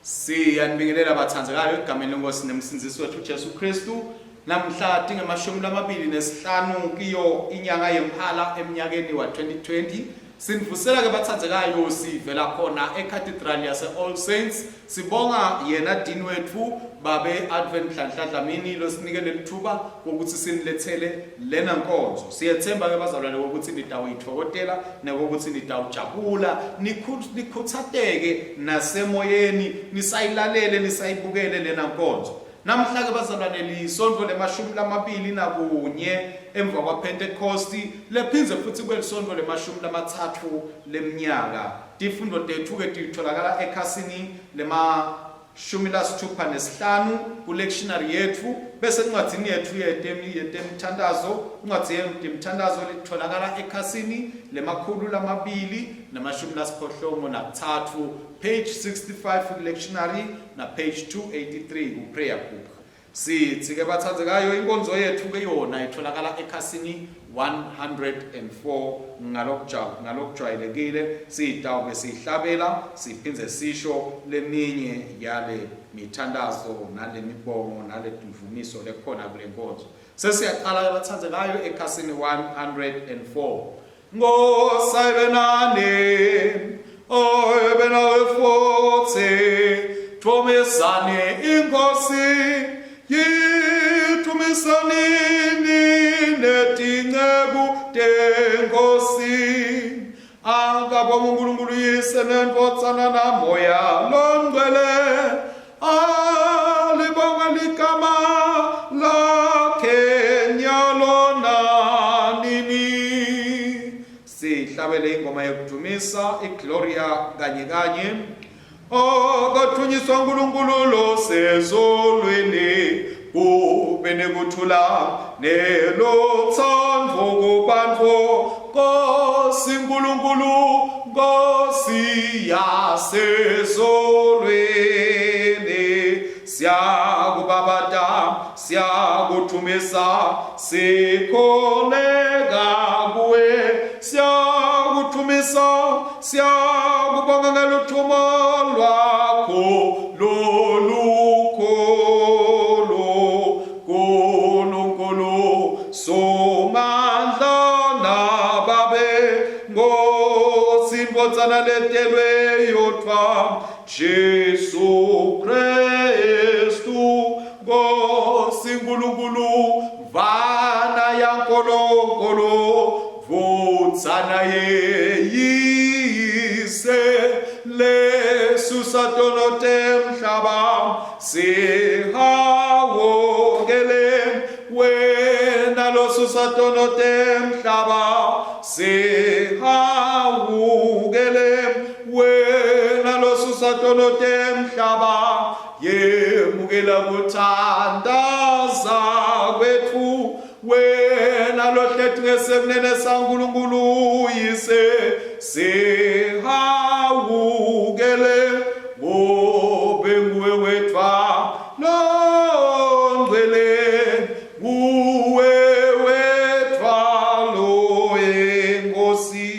Siyanibingelela bathandzekayo egameni leNkosi neMsindzisi wethu Jesu Kristu. Namhla tingemashumi lamabili nesihlanu kiyo inyanga yeMphala emnyakeni wa-2020. Sinivusela ke bathandzekayo sivela khona eCathedral yase All Saints. Sibonga yena Dean wethu babe Advent Nhlanhla Dlamini losinike lelithuba ukuthi sinilethele lena nkonzo. Siyethemba ke bazalwane ukuthi nitawuyitfokotela nekokuthi nitawujabula nikhuthateke nasemoyeni nisayilalele nisayibukele lena nkonzo. Namhla ke bazalwane lisontfo lemashumi lamabili nakunye emva kwaPhentekhosti lephindze futsi kube lisontfo lemashumi lamatsatfu lemnyaka. Tifundvo tetfu-ke titfolakala ekhasini lemashumi lasitfupha nesihlanu ku-lectionary yetfu, bese encwadzini yetfu yetemthantazo, incwadzi yetemthantazo litfolakala ekhasini lemakhulu lamabili nemashumi lasiphohlongo nakutsatfu, page 65 ku-lectionary na page 283 ku-prayer book. Sithi ke bathandekayo inkonzo yethu ke yona itholakala ekhasini 104 ngalokujwayelekile sitawube sihlabela siphindze sisho leminye yale mithandazo nale mibongo nale tuvumiso lekhona kule nkonzo. Sesiyaqala ke bathandekayo ekhasini 104. Nkosi ayibe nani, ayibe nawe futhi, thumisani iNkosi, yithumisanini netinceku teNkosi. Akabonga uNkulunkulu Yise neNdvodzana naMoya loNgcwele. Alibonga ligama lakhe nyalo nanini. Sihlabele ingoma yekudumisa iGloria kanye kanye. Akathunyiswa uNkulunkulu losezulwini kube nekuthula nelutsandvo kubantfu Nkosi Nkulunkulu Nkosi yasezulwini siyakubabata siyakuthumisa sikholeka kuwe siyakuthumisa siyakubonga ngeluthumo lwakho lolukhulu Nkulunkulu Somandla nababe Nkosi Ndvodzana letelwe yodvwa Jesu Kristu Nkosi Nkulunkulu Mvana yaNkulunkulu Ndvodzana yeyise lesusa tono temhlaba sihawukele wena losusa tono temhlaba sihawukele wena losusa tono temhlaba yemukela kuthandaza kwetfu wena lohleti ngesekunene saNkulunkulu uyise sihawukele ngobe nguwe wedvwa longcwele nguwe wedvwa loyenkosi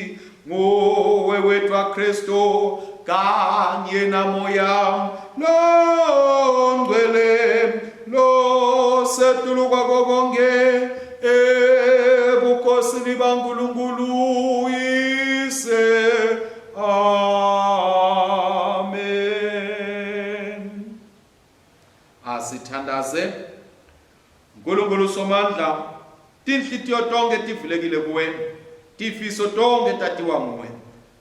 Nguwe wedvwa Kristu kanye naMoya loNgcwele losetulu kwako konkhe ebukhosini baNkulunkulu Uyise. Amen. Asithandaze. Nkulunkulu Somandla, tinhlitiyo tonkhe tivulekile kuwe, tifiso tonkhe tatiwa nguwe.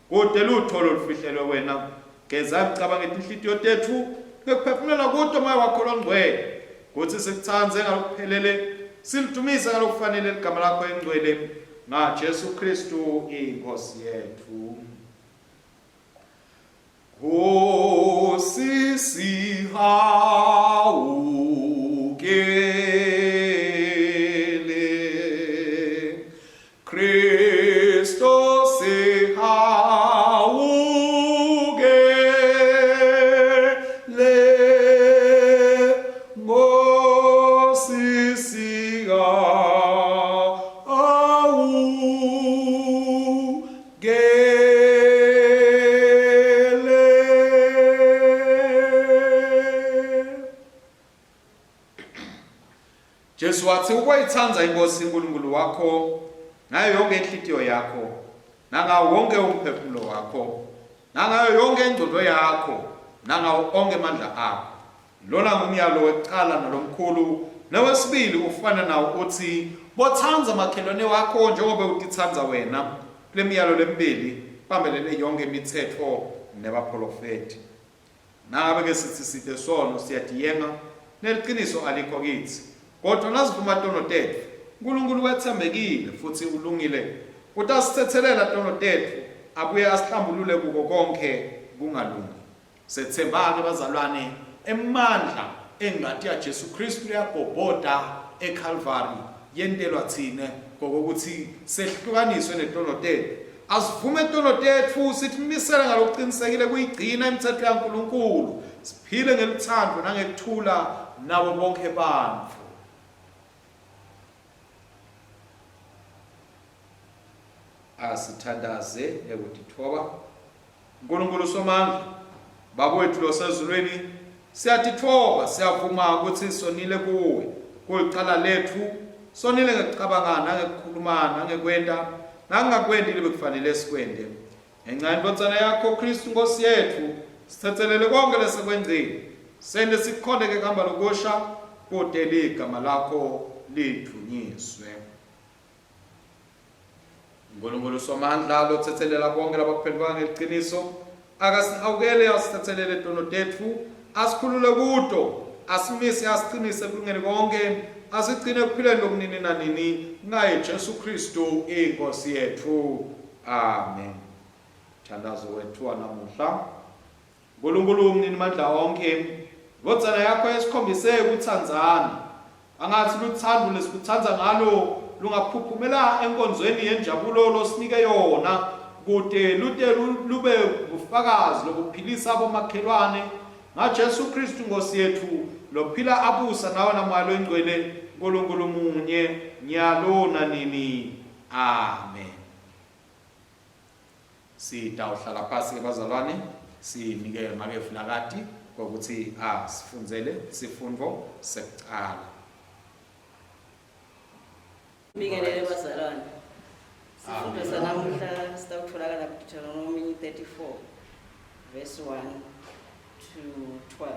Kute lutfo lolufihlelwe wena. Geza imicabango yetinhlitiyo tetfu ngekuphefumulela kuto Moya wakho loNgcwele, kutsi sikutsandze ngalokuphelele, silidumise ngalokufanele ligama lakho elingcwele, ngaJesu Khristu iNkhosi yetfu. Nkosi sihawukele, Kristo sihawukele, Nkosi sihawukele. Jesu watsi, Uboyitsandza iNkhosi uNkulunkulu wakho ngayo yonke inhlitiyo yakho, nangawo wonke umphefumulo wakho, nangayo yonke ingcondvo yakho, nangawo onkhe emandla akho. Lona ngumyalo wekucala nalomkhulu. Newesibili ufana nawo utsi, Botsandza makhelwane wakho njengobe utitsandza wena. Kule miyalo lemibili kubambelele yonkhe imitsetfo nebapholofethi. Nangabe-ke sitsi site sono, siyatiyenga, neliciniso alikho kitsi. Kodvwa nasivuma tono tetfu, Nkulunkulu wetsembekile futsi ulungile, utasitsetselela tono tetfu abuye asihlambulule kuko konkhe kungalungi. Sethemba-ke bazalwane emandla engati yaJesu Kristu leyagobhoda eKhalvari yentelwa tsine ngokokuthi sehlukaniswe netono tetfu. Asivume tono tetfu sitimisele ngalokuqinisekile kuyigcina imitsetfo yaNkulunkulu, siphile ngelutsandvo nangekuthula nabo bonkhe bantfu. Asithandaze ngekutitfoba. Nkulunkulu Somandla, Baba wetfu losezulwini, siyatitfoba, siyavuma kutsi sonile kuwe. Kulicala letfu, sonile ngekucabanga nangekukhuluma nangekwenta nangingakwenti lebekufanele sikwente. Ngenca yeNdvodzana yakho Khristu Nkhosi yetfu, sitsetselele konkhe lesekwengcile. Sente sikukhonte ngekuhamba lokusha kute ligama lakho lidvunyiswe. Nkulunkulu Somandla lotsetselela bonke labakuphendvuka ngeliciniso, akasihawukele asitsetselele tono tetfu, asikhulule kuto, asimise asiqinise ekulungeni konke, asigcine ekuphileni lokunini nanini, ngaye Jesu Kristu iNkosi yetfu. Amen. Mthandazo wethu wanamuhla. Nkulunkulu umninimandla onkhe, Ndvodzana yakho yesikhombise kutsandzana. Angatsi lutsandvo lesikutsandza ngalo lungaphuphumela enkonzweni yenjabulo losinike yona kute lute lube bufakazi lobuphilisa bomakhelwane ngaJesu Kristu Nkosi yetfu lophila abusa nawe naMoya loyiNgcwele Nkulunkulu munye nyalo nanini. Amen. Sitawuhlala phasi-ke bazalwane, sinike make Vilakati kwekutsi asifundzele sifundvo sekucala. Bingelele bazalwane. Sifundo sanamuhla sitawutholakala kuDeuteronomy 34 verse 1 to 12.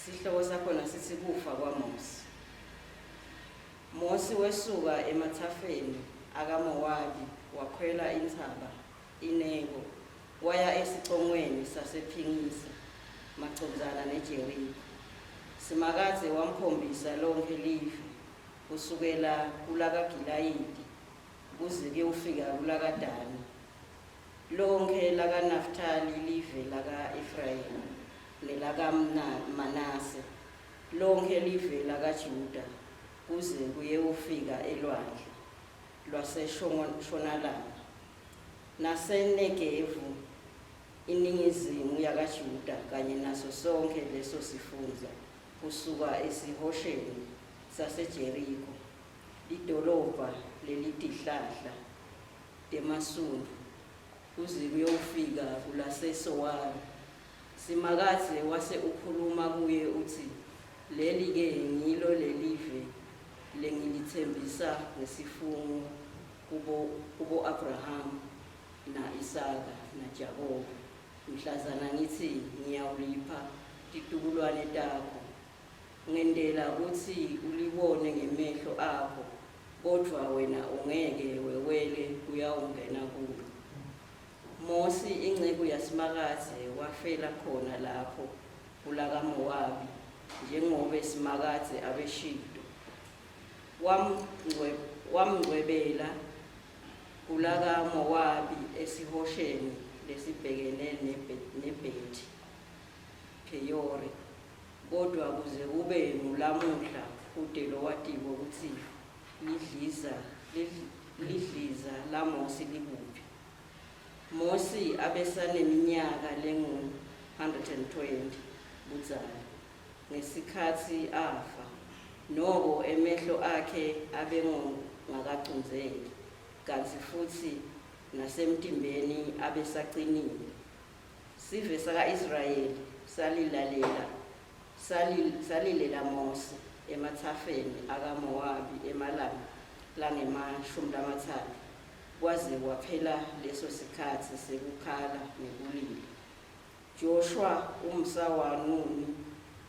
Sihloko sakhona sitsi kufa kwaMosi. Mosi wesuka ematsafeni akaMowabi wakhwela intsaba iNebo, waya esicongweni sasePhingisa, macondzana neJerikho. Simakadze wamkhombisa lonkhe live, kusukela kulakaGilayidi kuze kuyewufika kulakaDani, lonkhe lakaNaftali, live laka-Efrayimu nelakaManase. Lonkhe live lakaJuda kuze kuyewufika elwandle lwaseshonalanga, naseNegevu, iningizimu yakaJuda kanye naso sonkhe leso sifundza, kusuka esihosheni saseJerikho, lidolobha lelitihlahla temasundvu, kuze kuyewufika kulaseSowari. Simakadze wase ukhuluma kuye utsi, Leli-ke ngilo lelive lengilitsembisa ngesifungo kubo-Abrahama, na-Isaka, naJakobe, mhlazana ngitsi ngiyawulipha titukulwane takho. Ngentela kutsi ulibone ngemehlo akho, kodvwa wena ungeke wewele kuyawungena kulo. Mosi, inceku yaSimakadze, wafela khona lapho kulakaMowabi, njengobe Simakadze abeshito. Wamngcwebela kulakaMowabi esihosheni lesibhekene neBhethi Pheyori, kodvwa kuze kube ngulamuhla kute lowatiko kutsi lidliza lidliza laMosi likuphi. Mosi abesaneminyaka lengu-120 budzala ngesikhatsi afa, noko emehlo akhe abengakacundzeki, kantsi futsi nasemtimbeni abesacinile. Sive saka-Israyeli salilalela. Salilela Mosi ematsafeni akaMowabi emalanga langemashumi lamatsatfu, kwaze kwaphela leso sikhatsi sekukhala nekulila. Joshua, umsa waNuni,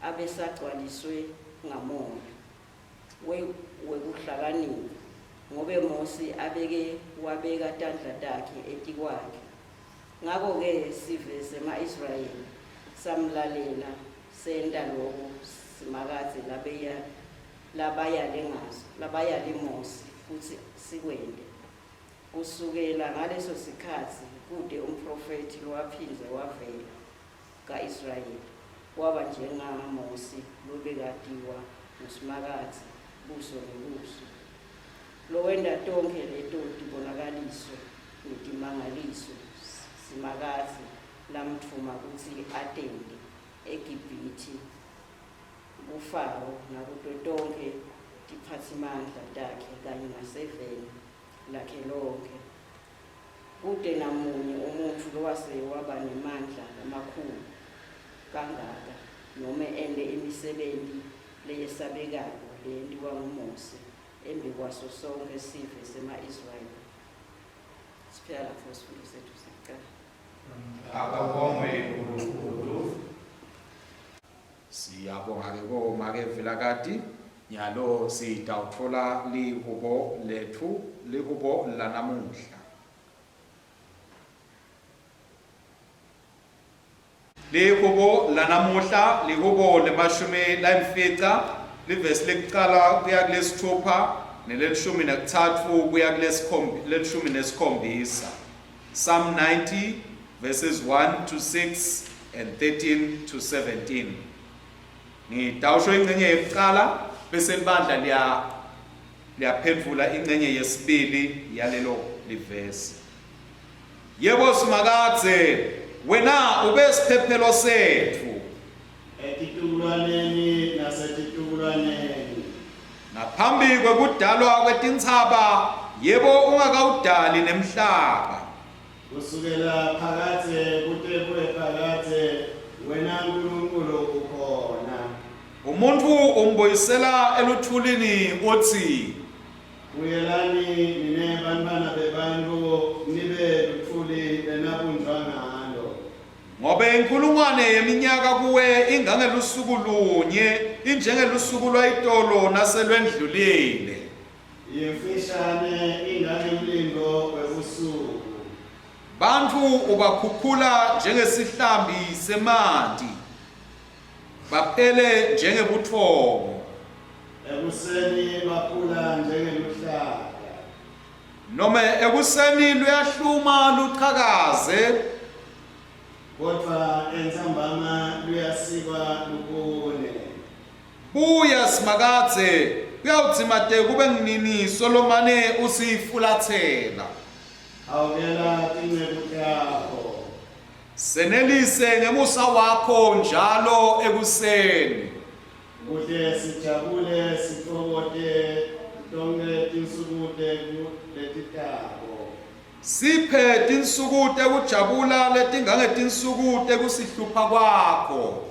abesagcwaliswe ngaMoya wekuhlakanipha, ngobe Mosi abeke wabeka tandla takhe etikwakhe. Ngako-ke sive sema-Israyeli samlalela, senta loko Simakadze labayale ngaso, labayale Mosi kutsi sikwente. Kusukela ngaleso sikhatsi kute umphrofethi lowaphindze wavela ka-Israyeli waba njengaMosi lobekatiwa nguSimakadze buso nebuso, lowenta tonkhe leto tibonakaliso netimangaliso Simakadze lamtfuma kutsi atente eGibhithe kuFaro nakuto tonkhe tiphatsimandla takhe kanye naseveni lakhe lonkhe. Kute namunye umuntfu lowase waba nemandla lamakhulu kangaka nome ente imisebenti leyesabekako leyentiwa nguMosi embikwaso sonkhe sive sema-Israyeli. Siphela lapho sifundo setfu sekucala. Akabongwe uNkulunkulu. Siyabonga-ke komake Vilakati. Nyalo sitawutfola lihubo letfu, lihubo lanamuhla. Lihubo lanamuhla lihubo lemashumi layimfica, livesi lekucala kuya kulesitfupha nelelishumi nakutsatfu kuya kulelishumi nesikhombisa. Psalm 90 verses 1 to 6 and 13 to 17. Ngitawusho ingcenye yekucala bese libandla liya liyaphendvula ingcenye yesibili yalelo livesi. Yebo Simakadze, wena ube siphephelo setfu. Etitukulwaneni nasetitukulwaneni. Ngaphambi kwekudalwa kwetintsaba, yebo ungakawudali nemhlaba. Kusukela phakadze kute kube phakadze, wena Nkulunkulu ukhona. Umuntfu umbuyisela elutfulini utsi. Buyelani nine bantfwana bebantfu, nibe lutfuli lenabunjwa ngalo. Ngobe inkhulungwane yeminyaka kuwe ingangelusuku lunye, injengelusuku lwayitolo naselwendlulile. Yimfishane ingangemlindo webusuku. Bantfu ubakhukhula njengesihlambi semanti, baphele njengebutfongo. Ekuseni bakhula njengeluhlaka. Nome ekuseni luyahluma luchakaze. Kodvwa entsambama luyasikwa lubune. Buya Simakadze, kuyawudzimate kube ngunini solomane usifulatsela? Hawukela tinceku takho. Senelise ngemusa wakho njalo ekuseni. Kute sijabule sitfokote tonkhe tinsuku letitako. Siphe tinsuku tekujabula letingangetinsuku tekusihlupha kwakho.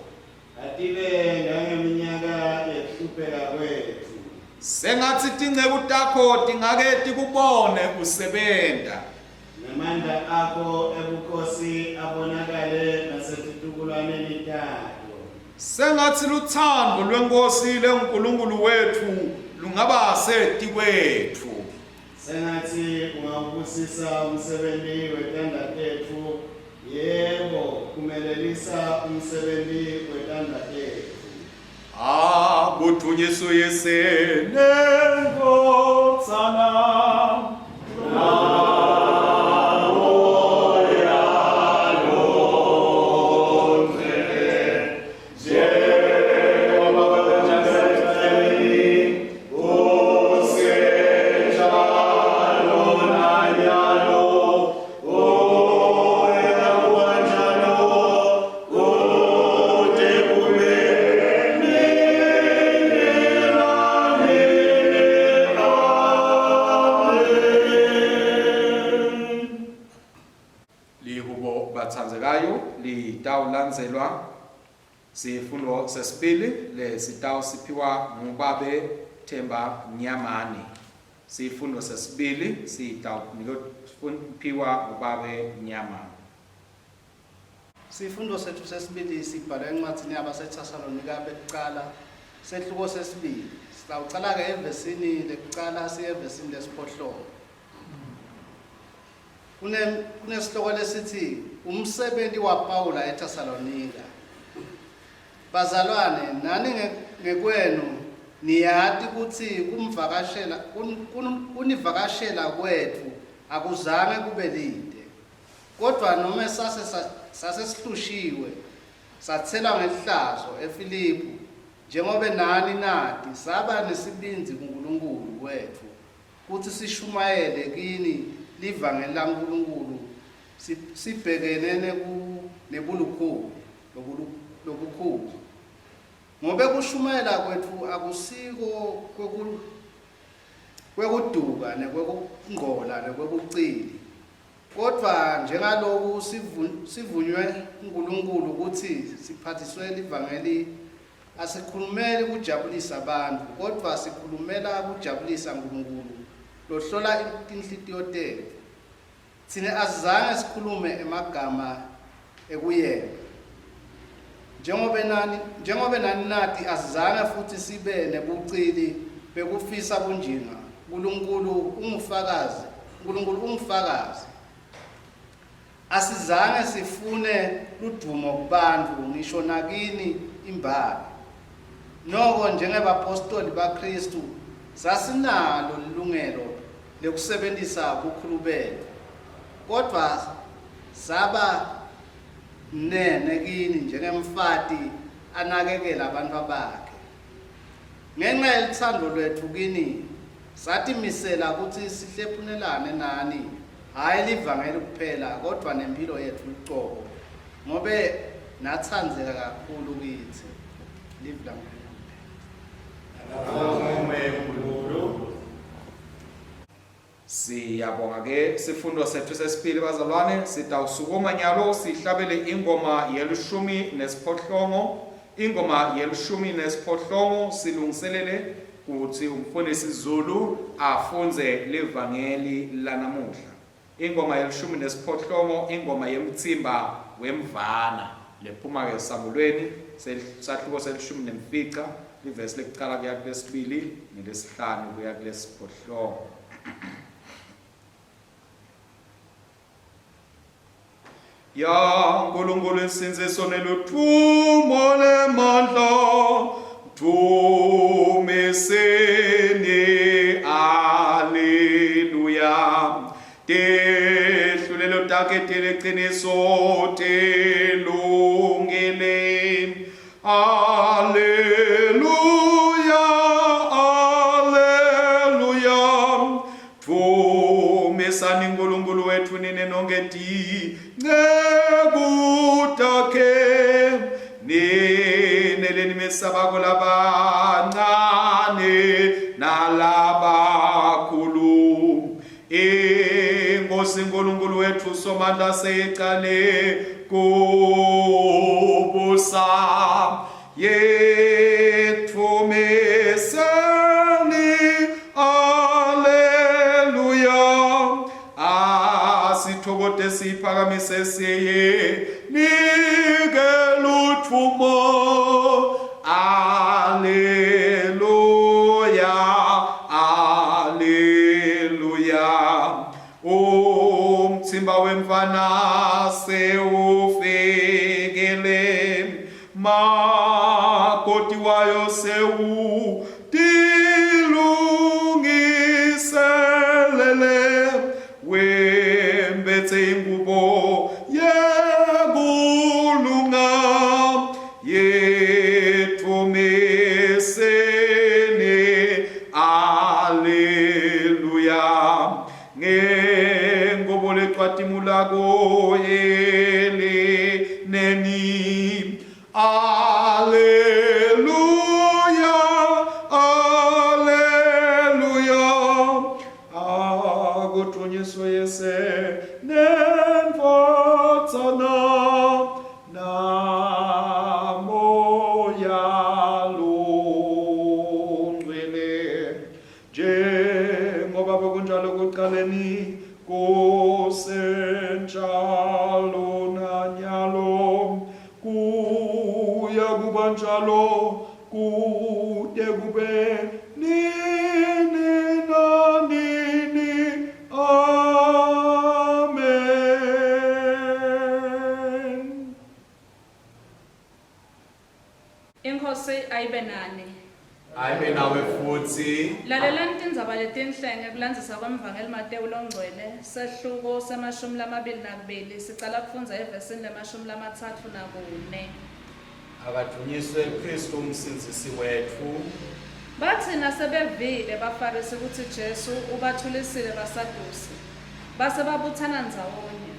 Atibe ngangeminyaka yekuhlupheka kwetfu. Sengatsi tinceku takho tingake tikubone usebenta. Nemandla akho ebukhosi abonakale nasetitukulwaneni tato. Sengatsi lutsandvo lweNkhosi lenguNkulunkulu wetfu lungaba setikwetfu. Sengatsi ungawubusisa umsebenti wetandla tetfu, yebo, phumelelisa umsebenti wetandla tetfu. Akudvunyiswe Uyise neNdvodzana Lihubo batsandzekayo litawulandzelwa. Sifundo sesibili lesitawusiphiwa ngubabe Themba Nyamani. Sifundo sesibili sitawuphiwa ngubabe Nyamani. Sifundo sethu sesibili sibhalwe encwadzini yabaseThesalonika bekucala, sehluko sesibili. Sitawucala-ke evesini lekucala siye evesini lesiphohlongo. Kune kunesihloko lesithi umsebenzi waPawula eThesalonika. Bazalwane, nani ngekwenu niyati kutsi kumvakashela kunivakashela kwetfu akuzange kube lite. Kodvwa nome sase sasesihlushiwe sathelwa ngelihlazo eFiliphu, njengobe nani nati, saba nesibindzi kuNkulunkulu wetfu kutsi sishumayele kini livangeli laNkulunkulu sibhekene nebulukhuni lobukhulu. Ngobe kushumayela kwetfu akusiko kwekuduka nekwekungcola nekwebucili, kodvwa njengaloku sivunywe nguNkulunkulu kutsi siphathiswe livangeli Asikhulumeli kujabulisa bantfu, kodvwa sikhulumela kujabulisa Nkulunkulu lohlola tinhlitiyo tetfu. Tsine asizange sikhulume emagama ekuyenga. Njengobe nani, njengobe nani nati asizange futsi sibe nebucili bekufisa bunjinga. Nkulunkulu ungufakazi, Nkulunkulu ungufakazi. Asizange sifune ludvumo kubantfu, ngisho nakini imbala. Noko njengebaphostoli baKhristu sasinalo lilungelo lekusebentisa bukhulu betfu, kodvwa saba mnene kini njengemfati anakekela bantfwabakhe. Ngenca yelutsandvo lwetfu kini, satimisela kutsi sihlephunelane nani, hhayi livangeli kuphela, kodvwa nemphilo yetfu lucobo, ngobe natsandzeka kakhulu kitsi. Livi laNkulunkulu. Akabongwe uNkulunkulu. Siyabonga ke sifundo sethu sesibili bazalwane sitawusukuma nyalo sihlabele ingoma yelishumi nesiphohlongo ingoma yelishumi nesiphohlongo silungiselele kutsi umfundisi Zulu afundze livangeli lanamuhla ingoma yelishumi nesiphohlongo ingoma yemtsimba wemvana lephuma ke esambulweni sahluko selishumi nemfica livesi lekucala kuya kulesibili nelesihlanu kuya kulesiphohlongo Ya Nkulunkulu insindziso neluthumo lemandla Dumiseni Alleluya Tehlulelo takhe tiliciniso tilungile Alleluya, Alleluya. Dvumisani uNkulunkulu wethu nina nonke tinceku takhe. Nine lenimesabako labancane nalabakhulu. Inkosi uNkulunkulu wethu Somandla seyicale kubusa yethumiseni aleluya asithokote siphakamise siye nike luthumo Alleluia, Alleluia. Umtsimba wemfana sewufikile, makoti wayo sewutilungiselele, wembetse ingubo yekulunga. Yethumiseni, Alleluia. Ngengubo lecwatimulako eleneni. Alleluia, Alleluia. Akudvunyiswe Yise neNdvodzana naMoya. INkhosi ayibe nani. Ayibe nawe futhi. Lalelani tindzaba letinhle ngekulandzisa kwemvangeli Matewu longcwele, sehluko semashumi lamabili nakubili, sicala kufundza evesini lemashumi lamatsatfu nakune. Akadunyiswe Kristu umsindzisi wetfu. Batsi nasebevile baFarisi kutsi Jesu ubathulisile baSadusi, base babutsana ndzawonye.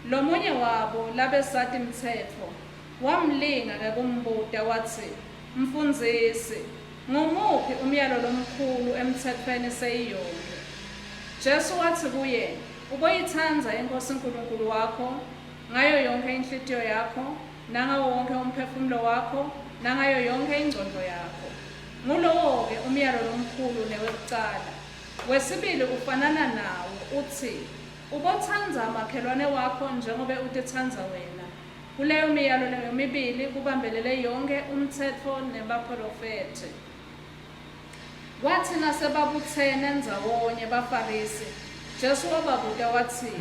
Lomunye wabo labesati mtsetfo, wamlinga ngekumbuta watsi, Mfundzisi, ngumuphi umyalo lomkhulu emtsetfweni seyiyonkhe? Jesu watsi kuye, Uboyitsandza iNkhosi Nkulunkulu wakho ngayo yonkhe inhlitiyo yakho, nangawo wonkhe umphefumulo wakho, nangayo yonkhe ingcondvo yakho. Ngulowo-ke umyalo lomkhulu newekucala. Wesibili ufanana nawo, utsi, Ubotsandza makhelwane wakho njengobe utitsandza wena. Kuleyo miyalo lemibili kubambelele yonkhe umtsetfo nebapholofethi. Kwatsi nasebabutsene ndzawonye baFarisi, Jesu wababuta watsi,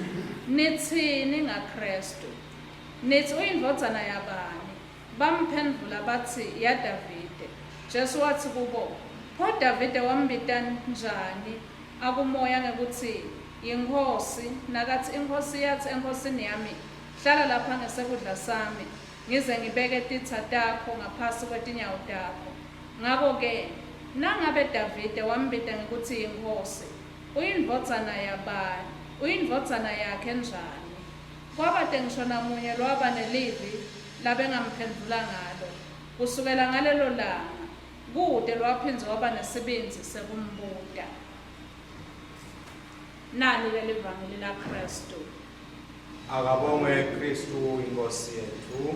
Nitsini ngaKhristu? Nitsi uyindvodzana yabani? Bamphendvula batsi, YaDavide. Jesu watsi kubo, Pho Davide wambita njani akuMoya ngekutsi yiNkhosi, nakatsi, INkhosi yatsi eNkhosini yami, Hlala lapha ngesekudla sami, ngize ngibeke titsa takho ngaphasi kwetinyawo takho? Ngako-ke, nangabe Davide wambita ngekutsi yiNkhosi, uyindvodzana yabani, uyindvodzana yakhe njani? Kwabate ngisho namunye lowaba nelivi labengamphendvula ngalo. Kusukela ngalelo langa, kute lowaphindze waba nesibindzi sekumbuta. Nali lelivangeli laKhristu. Akabongwe Khristu iNkhosi yetfu.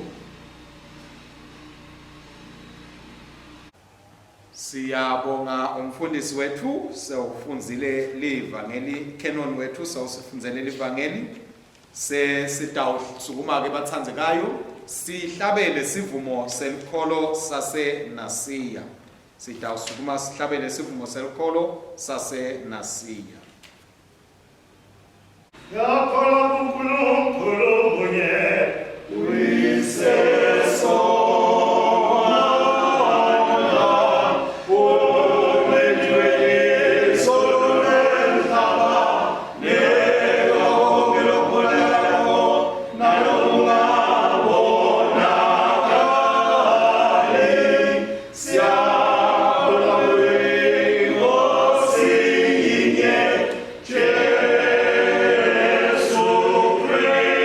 Siyabonga umfundisi wethu sewufundzile livangeli Canon wethu sewusifundzele livangeli sesitawusukuma ke bathandzekayo sihlabele sivumo selikholo sase Nasiya sitawusukuma sihlabele sivumo selikholo sase Nasiya Ngiyakholwa kuNkulunkulu munye, Uyise Somandla, uMendweli izulu nemhlaba, nekho konke lokubonakalayo nalokungabonakali. Siyakholwa kwiNkosi yinye, Jesu Kristu.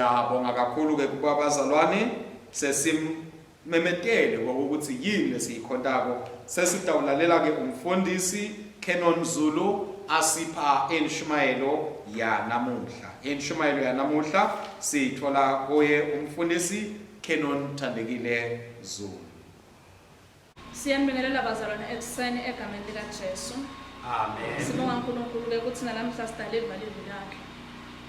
Siyabonga kakhulu ke kuba bazalwane sesimemetele kokuthi yini lesiyikhontako. Sesitawulalela ke umfundisi Canon Zulu asipha inshumayelo yanamuhla. Inshumayelo yanamuhla siyithola kuye umfundisi Canon Thandekile Zulu. Siyanibingelela bazalwane ekuseni egameni likaJesu. Amen. Sibonga uNkulunkulu ke ukuthi nalamhla sidaliva livi lakhe.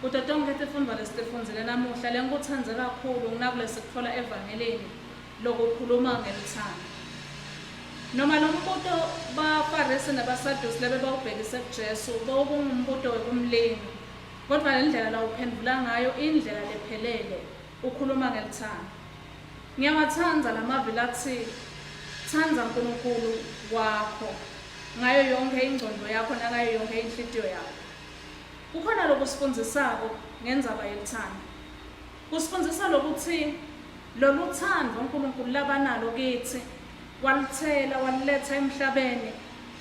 Kuto tonke tifundvo lesitifundzile namuhla lengikutsandze kakhulu nginakule sikutfola evangelini lokukhuluma ngeluthando. Noma lo mbuto baFarisi nebaSadusi lebebawubhekise kuJesu bowukungumbuto wekumlinga, kodvwa lendlela lawuphendvula ngayo indlela lephelele ukhuluma ngeluthando. Ngiyawatsandza lamavi latsi, Tsandza Nkulunkulu wakho ngayo yonkhe ingcondvo yakho nangayo yonkhe inhlitiyo yakho. Kukhona lokusifundzisako ngendzaba yelutsandvo. Kusifundzisa lokutsi lolutsandvo Nkulunkulu labanalo kitsi walutsela waluletsa emhlabeni.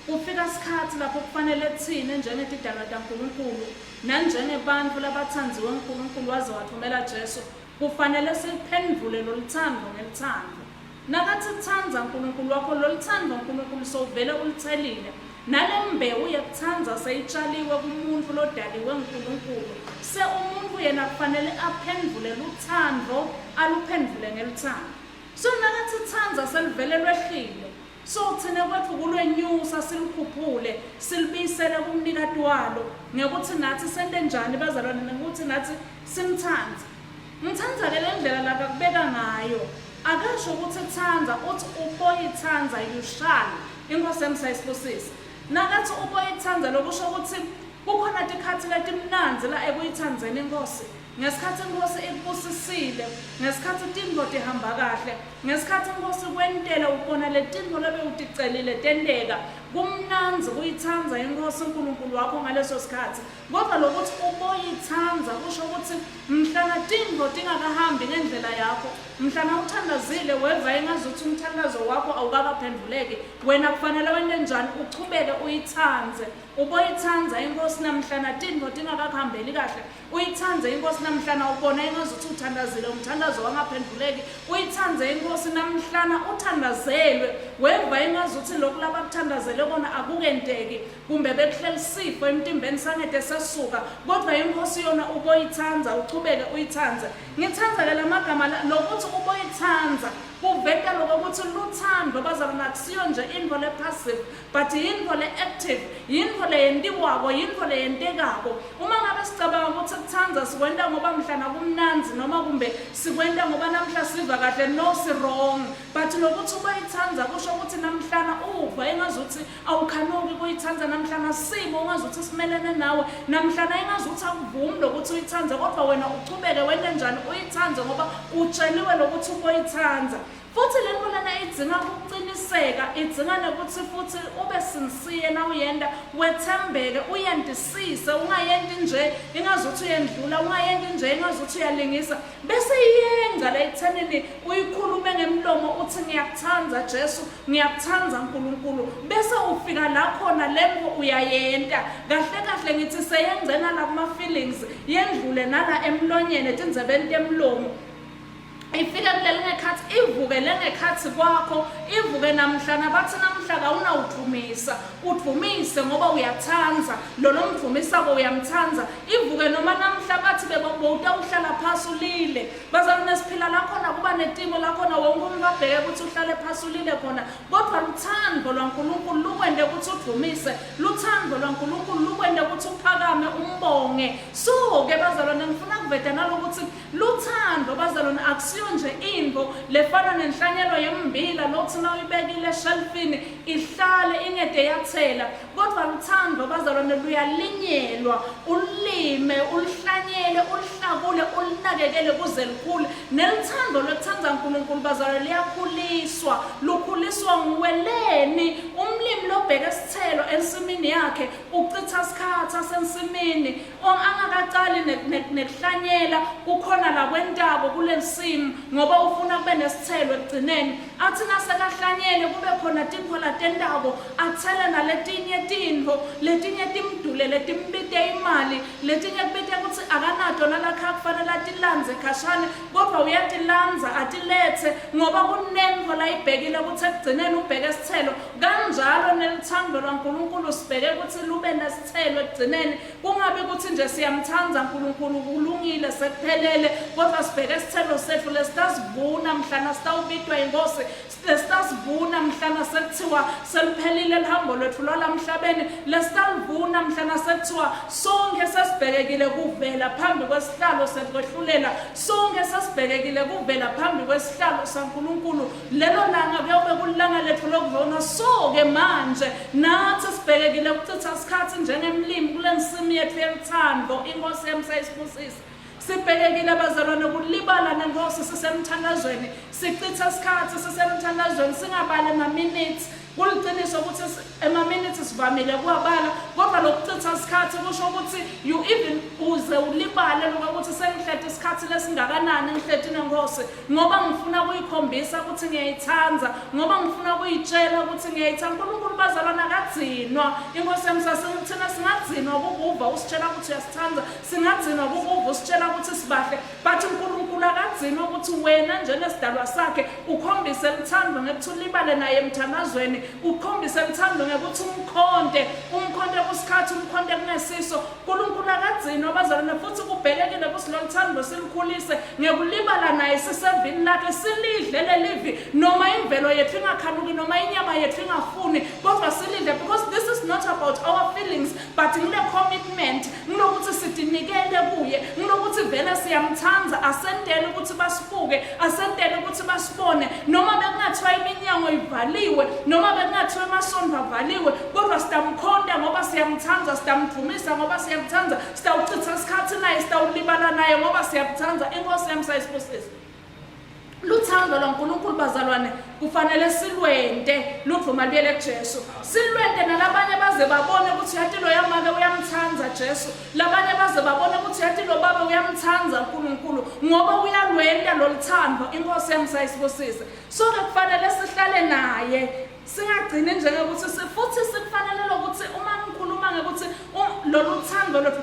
Kufika sikhatsi lapho kufanele tsine njengetidalwa taNkulunkulu nanjengebantfu labatsandziwe nguNkulunkulu waze watfumela Jesu Kufanele siluphendvule lolutsandvo ngelutsandvo. Nakatsi tsandza Nkulunkulu wakho, lolutsandvo Nkulunkulu sewuvele ulutselile. Nalembewu yekutsandza seyitjaliwe kumuntfu lodaliwe nguNkulunkulu. Se umuntfu yena kufanele aphendvule lutsandvo aluphendvule ngelutsandvo. So nakatsi tsandza seluvele lwehlile. So tsine kwetfu kulwenyusa silukhuphule silubiyisele kumnikati walo ngekutsi natsi sente njani bazalwane ngekutsi natsi simtsandze. Ngitsandza-ke lendlela lakakubeka ngayo. Akasho kutsi tsandza, utsi uboyitsandza, you shall. Inkhosi yami sayisibusise. Nakatsi uboyitsandza lokusho kutsi kukhona tikhatsi letimnandzi la ekuyitsandzeni iNkhosi. Ngesikhatsi iNkhosi ikubusisile, ngesikhatsi tintfo tihamba kahle, ngesikhatsi iNkhosi ikwentela ubona letintfo lobewuticelile tenteka, kumnandzi kuyitsandza iNkhosi Nkulunkulu wakho ngaleso sikhatsi. Kodvwa lokutsi uboyitsandza kusho kutsi mhlana tintfo tingakahambi ngendlela yakho, mhlana uthandazile weva engazutsi umthandazo wakho awukakaphendvuleki, wena kufanele wente njani? Uchubeke uyitsandze. Uboyitsandza iNkhosi namhlana tintfo tingakakuhambeli kahle. Uyitsandze iNkhosi namhlana ubona engazutsi uthandazile umthandazo wangaphendvuleki. Uyitsandze iNkhosi namhlana uthandazelwe weva engazutsi loku labakuthandazele kona akukenteki. Kumbe bekuhleli sifo emtimbeni sangete sesuka, kodvwa iNkhosi yona uboyitsandza, uchubeke uyitsandze. Ngitsandza-ke lamagama la, lokutsi uboyitsandza, kuveta lokokutsi lutsandvo, bazalwane, akusiyo nje intfo le-passive, but yintfo le-active, yintfo leyentiwako, yintfo leyentekako. Uma ngabe sicabanga kutsi kutsandza sikwenta ngoba mhlana kumnandzi noma kumbe sikwenta ngoba namhla siva kahle, no, si-wrong. But lokutsi uboyitsandza kusho kutsi namhlana uva engazuthi Awukhanuki kuyitsandza namhlana simo ungazuthi simelene nawe, namhlana ingazuthi akuvumi lokuthi uyitsandze kodvwa wena uchubeke wente njani uyitsandze ngoba utjeliwe lokuthi uboyitsandza. Futsi lentfo lena idzinga kuciniseka, idzinga nekutsi futsi ube sincere nawuyenta, wetsembeke, uyentisise, ungayenti nje ingazuthi uyendlula, ungayenti nje ingazuthi uyalingisa. Bese iyengca la ekuthenini uyikhulume ngemlomo uthi ngiyakutsandza Jesu, Ngiyakutsandza Nkulunkulu. Bese ufika la khona lentfo uyayenta. Kahle kahle ngitsi seyengcena la kuma feelings, yendlule nala emlonyeni etindzebeni temlomo. Ifike kulelingekhatsi ivuke lengekhatsi kwakho, ivuke namhlana batsi namhla kawunawudvumisa, udvumise ngoba uyatsandza, lo lomdvumisako uyamtsandza. Ivuke noma namhla batsi bewutawuhlala phasi ulile. Bazalwane siphila la khona kuba netimo la khona wonke umuntu abheke ukuthi uhlale phasi ulile khona kodwa luthando lwaNkulunkulu lukwente ukuthi udumise luthando lwaNkulunkulu lukwente ukuthi uphakame umbonge so ke bazalwane ngifuna kuveta nalokuthi luthando bazalwane akusiyo nje intfo lefana nenhlanyelo yemmbila lothi nawuyibekile eshelfini ihlale ingete yathela Kodvwa lutsandvo, bazalwane, luyalinyelwa, ulime, uluhlanyele, uluhlakule, ulunakekele kuze lukhule. Nelutsandvo lwekutsandza Nkulunkulu, bazalwane, luyakhuliswa. Lukhuliswa nguwe. Leni? Umlimi Umlimi lobheke isithelo ensimini yakhe uchitha isikhathi asensimini angakacali nekuhlanyela kukhona la kwentako kule nsimu ngoba ufuna kube nesithelo ekugcineni. Athi nasekahlanyele kube khona tintfo latentako athele naletinye tintfo letinye timdulele timbite imali letinye kubite kutsi akanato nalakha kufanele atilandze khashane kodvwa uyatilandza atiletse ngoba kunentfo layibhekile kutsi ekugcineni ubheke sithelo kanjalo neluthando lwaNkulunkulu sibheke kutsi lube nesithelo ekugcineni kungabi kutsi nje siyamthanda uNkulunkulu kulungile sekuphelele kodwa sibheke sithelo setfu lesitasivuna mhlana sitawubitwa inkosi lesitasivuna mhlana sekuthiwa seluphelile luhambo lwetfu lwalamhlabeni lesitaluvuna mhlana sekuthiwa sonke sesibhekekile kuvela phambi kwesihlalo sekwehlulela sonke sesibhekekile kuvela phambi kwesihlalo saNkulunkulu lelo langa kuyawube kulilanga letfu lokuvuna so-ke manje nathi sibhekekile kuchitha isikhathi njengemlimi kule nsimu yetfu yeluthando inkosi yami sayisibusisa sibhekekile bazalwane kulibala nenkosi sisemthandazweni sichitha isikhathi sisemthandazweni singabali ema-minutes kuliciniso ukuthi ema-minutes sivamile kuwabala kodwa lokuchitha isikhathi kusho ukuthi you even uze ulibale lokuthi sengihleti isikhathi lesingakanani ngihleti nenkosi ngoba ngifuna kuyikhombisa ukuthi ngiyayithanda ngoba ngifuna kuyitshela ukuthi ngiyayithanda uNkulunkulu bazalwane akadzinwa inkosi yami thina singadzinwa kukuva usitshela ukuthi uyasithanda singagcinwa kukuva usitshela ukuthi sibahle but uNkulunkulu akagcinwa ukuthi wena njengesidalwa sakhe ukhombise luthando ngekuthi ulibale naye emthandazweni ukhombise luthando ngekuthi umkhonte umkhonte kusikhathi umkhonte kungesiso uNkulunkulu akagcinwa bazalwane futhi kubhekekile ukuthi lolu thando silukhulise ngekulibala naye sisevini lakhe silidle lelivi noma imvelo yethu ingakhanuki noma inyama yethu ingafuni kodwa silidle because this is not about our feelings but ngile commitment ngilokuthi sitinikele kuye ngilokuthi vele siyamthanda asentele ukuthi basibuke asentele ukuthi basibone noma bekungathiwa iminyango ivaliwe noma bekungathiwa emasondo avaliwe kodwa sitamkhonta ngoba siyamthanda sitamdvumisa ngoba siyamthanda sitawuchitha isikhathi naye sitawulibala naye ngoba siyamthanda inkosi yami sayisibusisa luthando lwaNkulunkulu bazalwane kufanele silwente ludvuma lubuyele kuJesu silwente nalabanye baze babone ukuthi yathi lo yamake uyamthanda Jesu labanye baze babone ukuthi yathi lo baba uyamthanda uNkulunkulu ngoba uyalwenta loluthando inkosi yami sayisibusise so ke kufanele sihlale naye singagcini njengokuthi futhi sikufanele lokuthi uma ngikhuluma ngekuthi lolu thando lwethu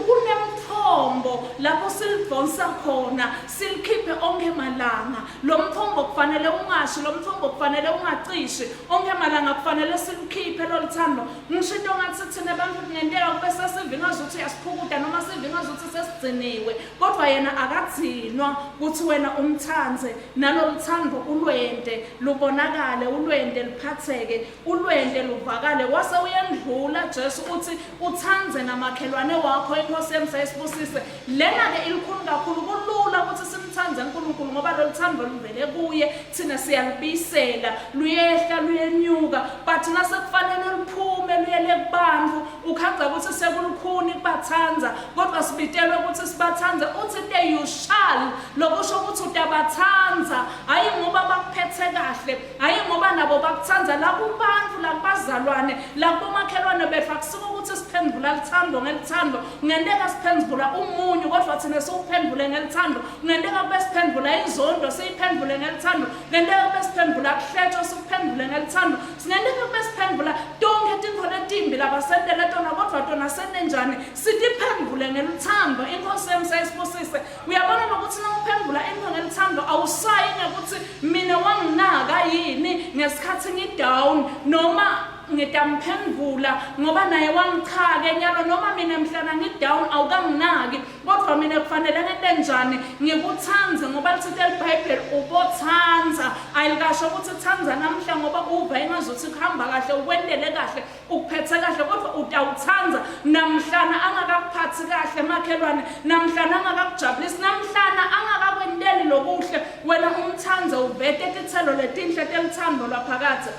kunemthombo lapho silidonsa khona silikhiphe onke malanga lo mthombo kufanele ungashi lo mthombo kufanele ungacishi onke malanga kufanele silukhiphe lolu thando ngisho into ngathi thina abantu kungenteka kube sesiva ingazuthi uyasiphukuta noma siva ingazuthi sesigciniwe kodwa yena akagcinwa ukuthi wena umthandze nalolu thando ulwente lubonakale ulwente luphatheke ulwente luvakale wase uyendlula Jesu uthi uthande namakhelwane wakho inkosi yami sayisibusise lena-ke ilikhulu kakhulu kulula ukuthi simthande uNkulunkulu ngoba lolu thando luvele kuye thina siyalubuyisela luyehla luyenyuka but nasekufanele luphume luyele kubantu ukhandza ukuthi sekulukhuni kubathanda kodwa sibitelwe ukuthi sibathande uthi te you shall lokusho ukuthi utabathanda hhayi ngoba bakuphethe kahle hhayi ngoba nabo bakuthanda lakubantu lakubazalwane lakubomakhelwane bethu akusiko ukuthi siphendula lithando ngelithando kungenteka siphendula umunyu kodwa thina siwuphendule ngelithando kungenteka kube siphendula inzondo siyiphendule ngelithando kungenteka kube siphendula kuhletshwa sikuphendule ngelithando singenteka kube siphendula tonke tintfo letimbi labasentele tona kodwa tona sente njani sitiphendule ngeluthando inkosi yami sayisibusise uyabona nokuthi nawuphendula into ngelithando awusayi ngekuthi mina wanginaka yini ngesikhathi ngidown noma ngitamphendvula ngoba naye wangichake nyalo noma mina mhlana ngidown awukanginaki kodwa mina kufanele ngente njani ngikuthandze ngoba lithinte libhayibheli ubothandza ayilikasho ukuthi thandza namhla ngoba uva ingazuthi kuhamba kahle ukwentele kahle ukuphethe kahle kodwa utawuthanda namhlana angakakuphathi kahle makhelwane namhlana angakakujabulisi namhlana angakakwenteli lokuhle wena umthande uvete tithelo letinhle teluthando lwaphakadze.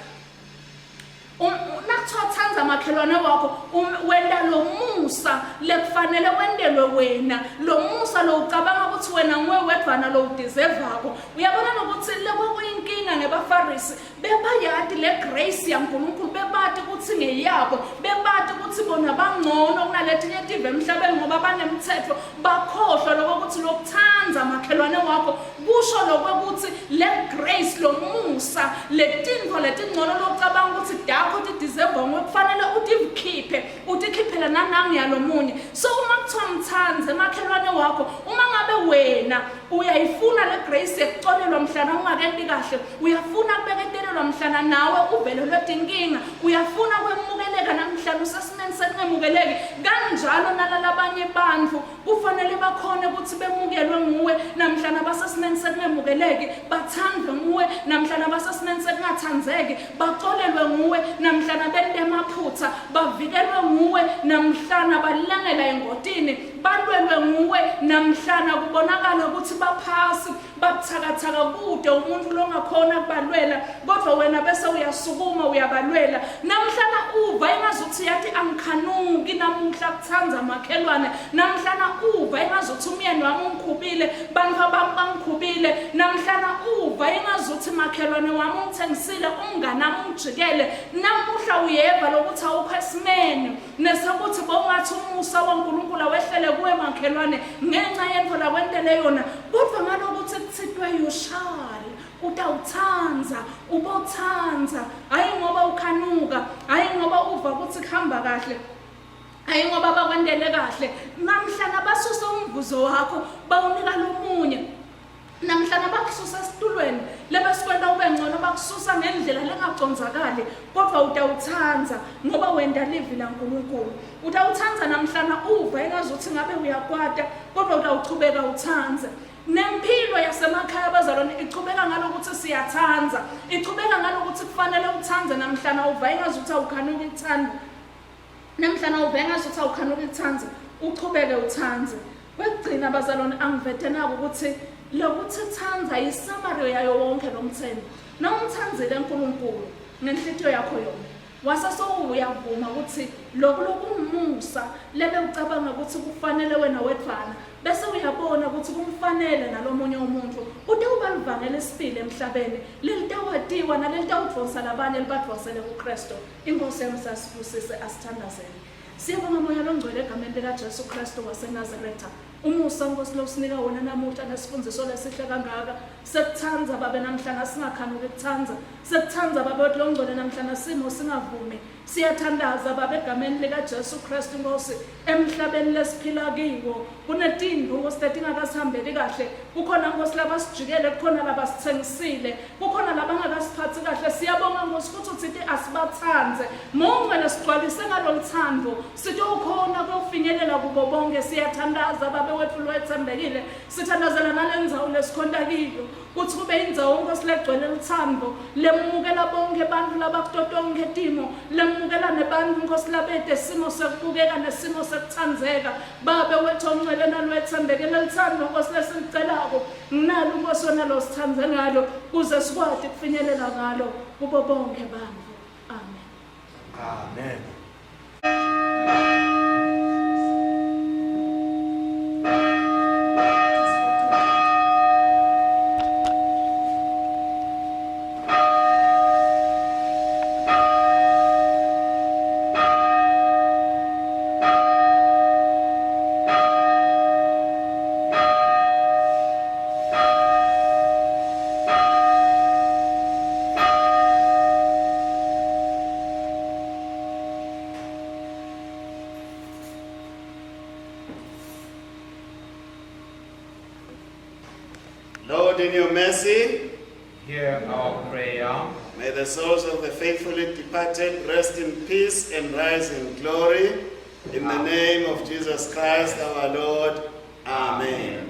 Um, nakuthiwa thanda makhelwane wakho um, wenta lo musa lekufanele wentelwe wena lo musa lo ucabanga ukuthi wena nguwe wedvwana lo udizevako uyabona nokuthi lekwakuyinkinga ngebafarisi bebayati le grace yaNkulunkulu bebati ukuthi ngeyabo bebati ukuthi bona bangcono kunaletinye tive emhlabeni ngoba banemthetho bakhohlwa lokho ukuthi lokuthanda makhelwane wakho kusho lokwekuthi le grace lomusa letintfo letingcono locabanga ukuthi dakho tideserve nguwe kufanele utikhiphe utikhiphele nanangu yalomunye so uma kuthiwa mthandze makhelwane wakho uma ngabe wena uyayifuna le grace yekucolelwa mhlana ungakenti kahle uyafuna kubeketelelwa mhlana nawe uvelelwe tinkinga uyafuna kwemukeleka namhlana usesimeni sekungemukeleki kanjalo nalalabanye bantfu kufanele bakhone ukuthi bemukelwe nguwe namhlana basesimeni sekungemukeleki bathandwe nguwe namhlana basesimeni sekungathandzeki bacolelwe nguwe namhlana bente emaphutha bavikelwe nguwe namhlana balengela engotini balwelwe nguwe namhlana kubonakala ukuthi baphasi babuthakathaka kude umuntu longakhona kubalwela kodwa wena bese uyasukuma uyabalwela namhlana uva engazuthi yathi angikhanuki namuhla kuthanda makhelwane namhlana uva engazuthi umyeni wami ungikhubile bantu abami bangikhubile namhlana uva engazuthi makhelwane wami ungithengisile umngane wami ungijikele namuhla uyeva lokuthi awukho esimeni Nesekuthi bowungathi umusa waNkulunkulu awehlele kuwe makhelwane ngenxa yentfo lakwentele yona kodwa ngalokuthi kuthitwe you shall utawutsandza ubotsandza hhayi ngoba ukhanuka hhayi ngoba uva kutsi kuhamba kahle hhayi ngoba bakwentele kahle namhlana basuse umvuzo wakho bawunika lomunye namhlana bakususa esitulweni lebesikwenta ube ngcono bakususa ngendlela lengacondzakali kodwa utawutsandza ngoba wenta livi laNkulunkulu utawutsandza namhlana uva engazuthi ngabe uyakwata kodwa utawuchubeka utsandze nempilo yasemakhaya abazalwane ichubeka ngalokuthi siyathandza ichubeka ngalokuthi kufanele uthande namhlana uva engazuthi awukhanuki kuthanda Namhlana uve ngazuthi awukhanuki kuthanda, uchubeke uthande. Kwekugcina bazalwane angivete nako ukuthi lokuthi thanda yisamariyo yayo wonke lo mthembu. Nawumthandzile uNkulunkulu ngenhlitiyo yakho yonke, wase sowuyavuma ukuthi loku lokungumusa lebe ucabanga ukuthi kufanele wena wedvwana bese uyabona ukuthi kumfanele nalomunye umuntu utawuba livangeli esibili emhlabeni lelitawatiwa nalelitawudvonsa labanye libadvonsele kuKristu. Inkosi yami sasibusise asithandazele. Siyabonga moya longcwele egameni likaJesu Kristu waseNazaretha. Umusa Nkosi lowusinika wona namuhla nesifundiso lesihle kangaka. Sekuthanda babe namhlanje singakhanuki kuthanda. Sekuthanda babe wethu longcwele namhlanje simo singavumi. Siyathandaza babe egameni likaJesu Kristu Nkosi emhlabeni lesiphila kiwo. Kunetintfo Nkosi letingakasihambeli kahle. Kukhona Nkosi labasijikele, kukhona labasithengisile. Kukhona labangakasiphathi kahle. Siyabonga Nkosi ukuthi uthite asibatsandze. Mongcwele sigcwalise ngalolutsandvo. Sitowukhona kuyofinyelela kubo bonke. Siyathandaza Babe wetfu lowetsembekile. Sithandazela nalendzawo lesikhonta kiyo kutsi kube indzawo Nkosi legcwele lutsandvo, lemukela bonkhe bantfu labakuto tonkhe timo, lemukela nebantfu Nkosi labete simo sekubukeka nesimo sekutsandzeka. Babe wetfu ongcwele nalowetsembekile, lutsandvo Nkosi lesilicelako Nginalo Nkosi wena losithande ngalo kuze sikwati kufinyelela ngalo kubo bonke bantfu. Amen. Amen. Lord, in your mercy, Hear our prayer. May the souls of the faithfully departed rest in peace and rise in glory. In the name of Jesus Christ our Lord. Amen.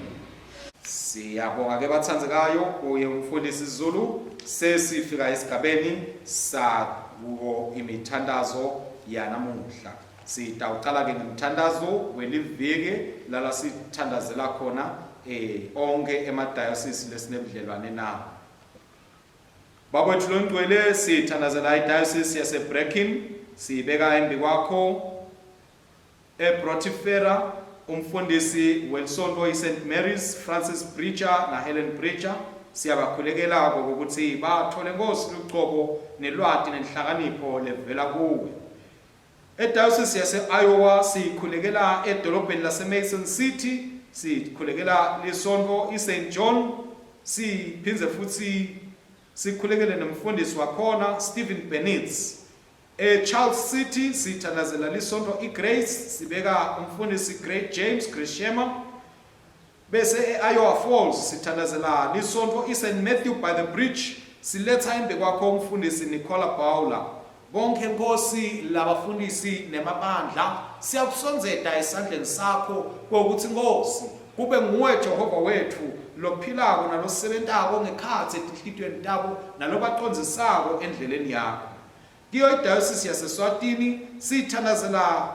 Siyabonga ke bathandzekayo kuye umfundisi Zulu sesifika esigabeni sakuwo imithandazo yanamuhla. Sitawucala ke ngemthandazo weliviki lala sithandazela khona eh onke emadayosisi lesinebudlelwane nawo. Bakwethu longcwele sithandazela iDiocese yaseBreckin siyibeka embi kwakho eBrotifera umfundisi welsonto iSt Mary's Francis Bridger naHelen Bridger siyabakhulekela ngokuthi bathole Nkosi lucobo nelwati nenhlakanipho levela kuwe. EDiocese yase-Iowa sikhulekela edolobheni lase-Mason City, sikhulekela lisonto i-St John, siphindze futhi sikhulekele nomfundisi wakhona Stephen Benitz. E-Charles City sithandazela lisonto i-Grace, sibeka umfundisi Great James Grishema. Bese e-Iowa Falls sithandazela lisonto i-St Matthew by the Bridge, siletha embi kwakho umfundisi Nicola Bowler. Bonke Nkosi labafundisi nemabandla siyakusondzeta esandleni sakho kokuthi Nkosi kube nguwe Jehova wethu lophilako nalosebentako ngekhatsi etinhlitiyweni tabo nalobacondzisako endleleni yakho. Kiyo iDiocese yaseSwatini sithandazela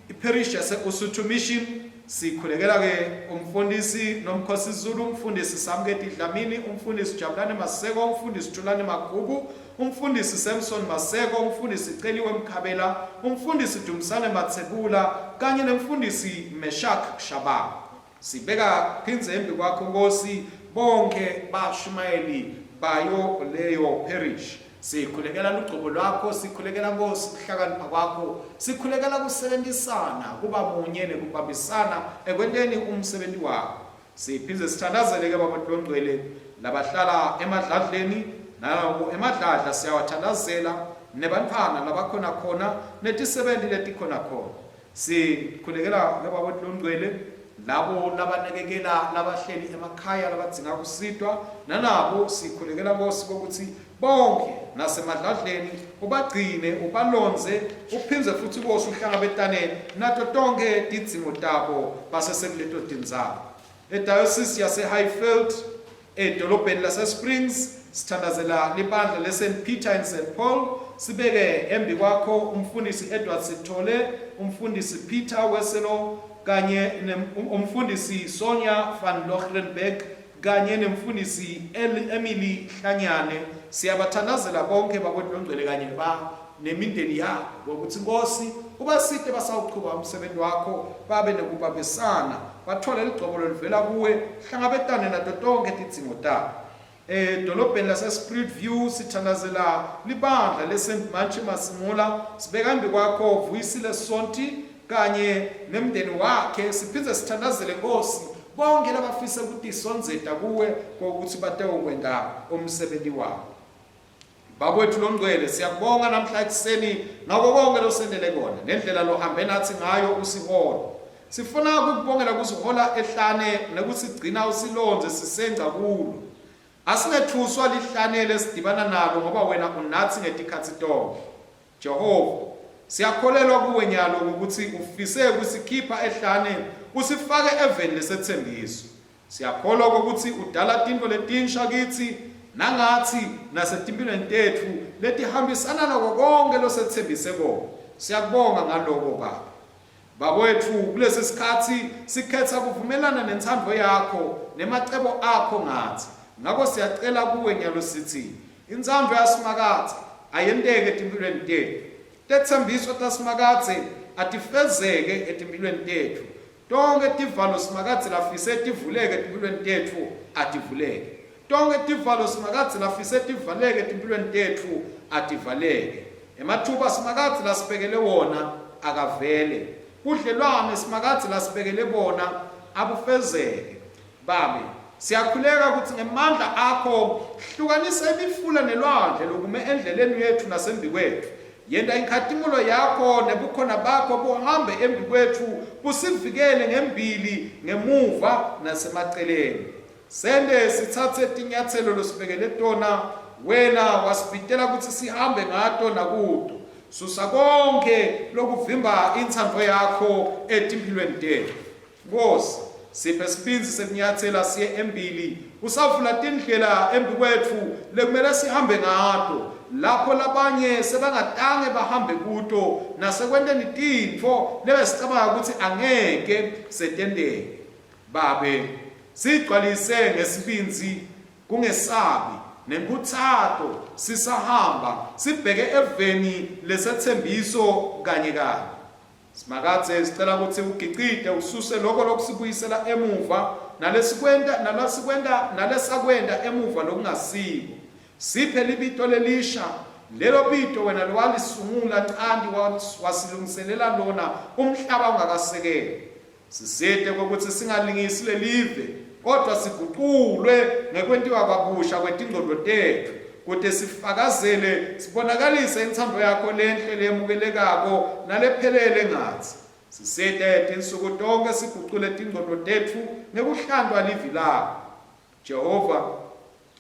Iparish yase-Usuthu Mission sikhulekela ke umfundisi Nomkhosi Zulu, umfundisi Samketi Dlamini, umfundisi Jabulani Maseko, umfundisi Thulani Magubu, umfundisi Samson Maseko, umfundisi Celiwe Mkhabela, umfundisi Dumisane Matsebula kanye nemfundisi Meshak Shabangu. Sibeka phindze embi kwakho Nkosi bonke bashumayeli bayo leyo parish. Sikhulekela lugcobo lwakho, sikhulekela Nkosi kuhlakanipha kwakho, sikhulekela kusebentisana, kuba munye nekubambisana ekwenteni umsebenzi wakho. Siphindze sithandazele ke Baba Longcwele labahlala emadladleni nalabo emadladla siyawathandazela nebantfwana labakhona khona netisebenti letikhona khona. Sikhulekela ke Baba Longcwele labo labanakekela labahleli emakhaya labadzinga kusitwa nalabo sikhulekela Nkosi kokuthi bonke nasemadladleni ubagcine ubalondze uphindze futhi Nkosi uhlangabetane nato tonke tidzingo tabo basesekuleto tindzawo. EDiocese yaseHighfield Edolobheni laseSprings sithandazela libandla leSt Peter and St Paul sibeke embi kwakho umfundisi Edward Sithole, umfundisi Peter Weselo kanye umfundisi Sonia van Lochrenberg kanye nemfundisi Emily Hlanyane. Siyabathandazela bonke bakwethu longcwele kanye ba nemindeni yabo ngokuthi Nkosi ubasite basawuqhuba umsebenzi wakho babe nekubambisana bathole ligcobo loluvela kuwe hlangabetane nato tonke tidzingo tabo. Edolobheni lase-Spirit View sithandazela libandla le-St Mantshi Masimula sibeka embi kwakho Vuyisile Sonti kanye nemndeni wakhe siphindze sithandazele Nkosi bonke labafise ukutisondzeta kuwe kokuthi batewukwenta umsebenzi wabo. Bakwethu longcwele siyakubonga namhla ekuseni ngako konke losendele kona nendlela lohambe nathi ngayo usihola. Sifuna ukukubongela kusihola ehlane nekusigcina usilonze sisengca kulo. Asingethuswa lihlane lesidibana nalo ngoba wena unathi ngetikhatsi tonke. Jehova, siyakholelwa kuwe nyalo ukuthi ufise kusikhipha ehlane usifake eveni lesetsembiso. Siyakholwa ukuthi udala tintfo letinsha kitsi nangatsi nasetimphilweni tetfu letihambisana nako konkhe losetsembise kona. Siyakubonga ngaloko Baba. Bakwetfu kulesi sikhatsi sikhetsa kuvumelana nentsandvo yakho nemacebo akho ngatsi. Ngako siyacela kuwe nyalo sitsi intsandvo yaSimakadze ayenteke etimphilweni tetfu. Tetsembiso taSimakadze atifezeke etimphilweni tetfu. Tonkhe tivalo Simakadze lafise tivuleke etimphilweni tetfu ativuleke. Tonkhe tivalo Simakadze lafise tivaleke etimphilweni tetfu ativaleke. Ematfuba Simakadze lasibekele wona akavele. Budlelwane Simakadze lasibekele bona abufezeke. Babe, siyakhuleka kutsi ngemandla akho hlukanisa imifula nelwandle lokume endleleni yetfu nasembikwetfu. Yenta inkhatimulo yakho nebukhona bakho buhambe embikwetfu busivikele ngembili, ngemuva nasemaceleni. Sente sitsatse tinyatselo losibekele tona, wena wasibitela kutsi sihambe ngato nakuto. Susa konkhe lokuvimba intsandvo yakho etimphilweni tetfu. Nkosi, siphe sibindzi sekunyatsela siye embili. Usavula tindlela embikwetfu lekumele sihambe ngato, lapho labanye sebangatange bahambe kuto nasekwenteni tintfo lebesicabanga kutsi angeke setenteke. Babe, sigcwalise ngesibindzi, kungesabi. Nenkhutsato sisahamba sibheke eveni lesetsembiso kanye kanye. Simakadze sicela kutsi ugicite ususe loko lokusibuyisela emuva nalesikwenta nalasikwenta nalesakwenta emuva lokungasiko. Siphe libito lelisha, lelo bito wena lowalisungula ncanti wasilungiselela lona umhlaba ungakasekelwa. Sisite kwekutsi singalingisi lelive, kodvwa siguculwe ngekwentiwa kwabusha kwetingcondvo tetfu, kute sifakazele sibonakalise intsandvo yakho lenhle leyemukelekako nalephelele ngatsi. Sisite tinsuku tonkhe sigucule tingcondvo tetfu ngekuhlantwa livi lakho. Jehova,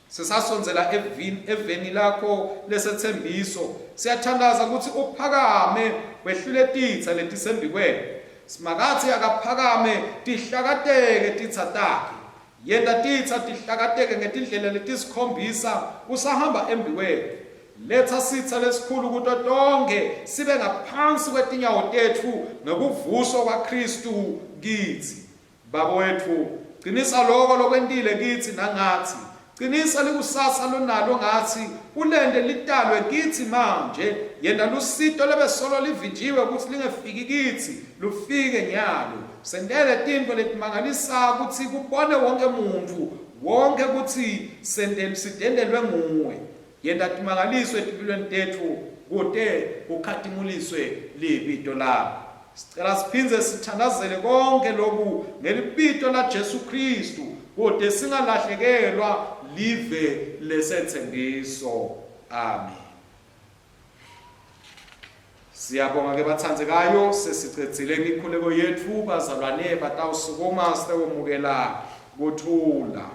Sisasondzela evini, eveni lakho lesetsembiso. Siyathandaza kutsi uphakame wehlule titsa letisembikwetfu. Simakadze akaphakame tihlakateke titsa takhe. Yenta titsa tihlakateke ngetindlela letisikhombisa usahamba embikwetfu. Letsa sitsa lesikhulu kuto tonkhe sibe ngaphansi kwetinyawo tetfu ngekuvuswa kwaKhristu kitsi. Baba wetfu, cinisa loko lokwentile kitsi nangatsi. Cinisa likusasa lonalo ngatsi, ulente litalwe kitsi manje. Yenta lusito lebesolo livinjiwe kutsi lingefiki kitsi, lufike nyalo. Sentele tintfo letimangalisa kutsi kubone wonkhe muntfu wonkhe kutsi sente sidendelwe nguwe. Yenta timangaliso etimpilweni tetfu kute kukhatimuliswe libito lakho. Sicela siphindze sithandazele konke loku ngelibito laJesu Kristu kute singalahlekelwa live lesetsembiso. Amen. Siyabonga ke bathandzekayo sesicedzile imikhuleko yetfu bazalwane batawusukuma sitewumukela kuthula.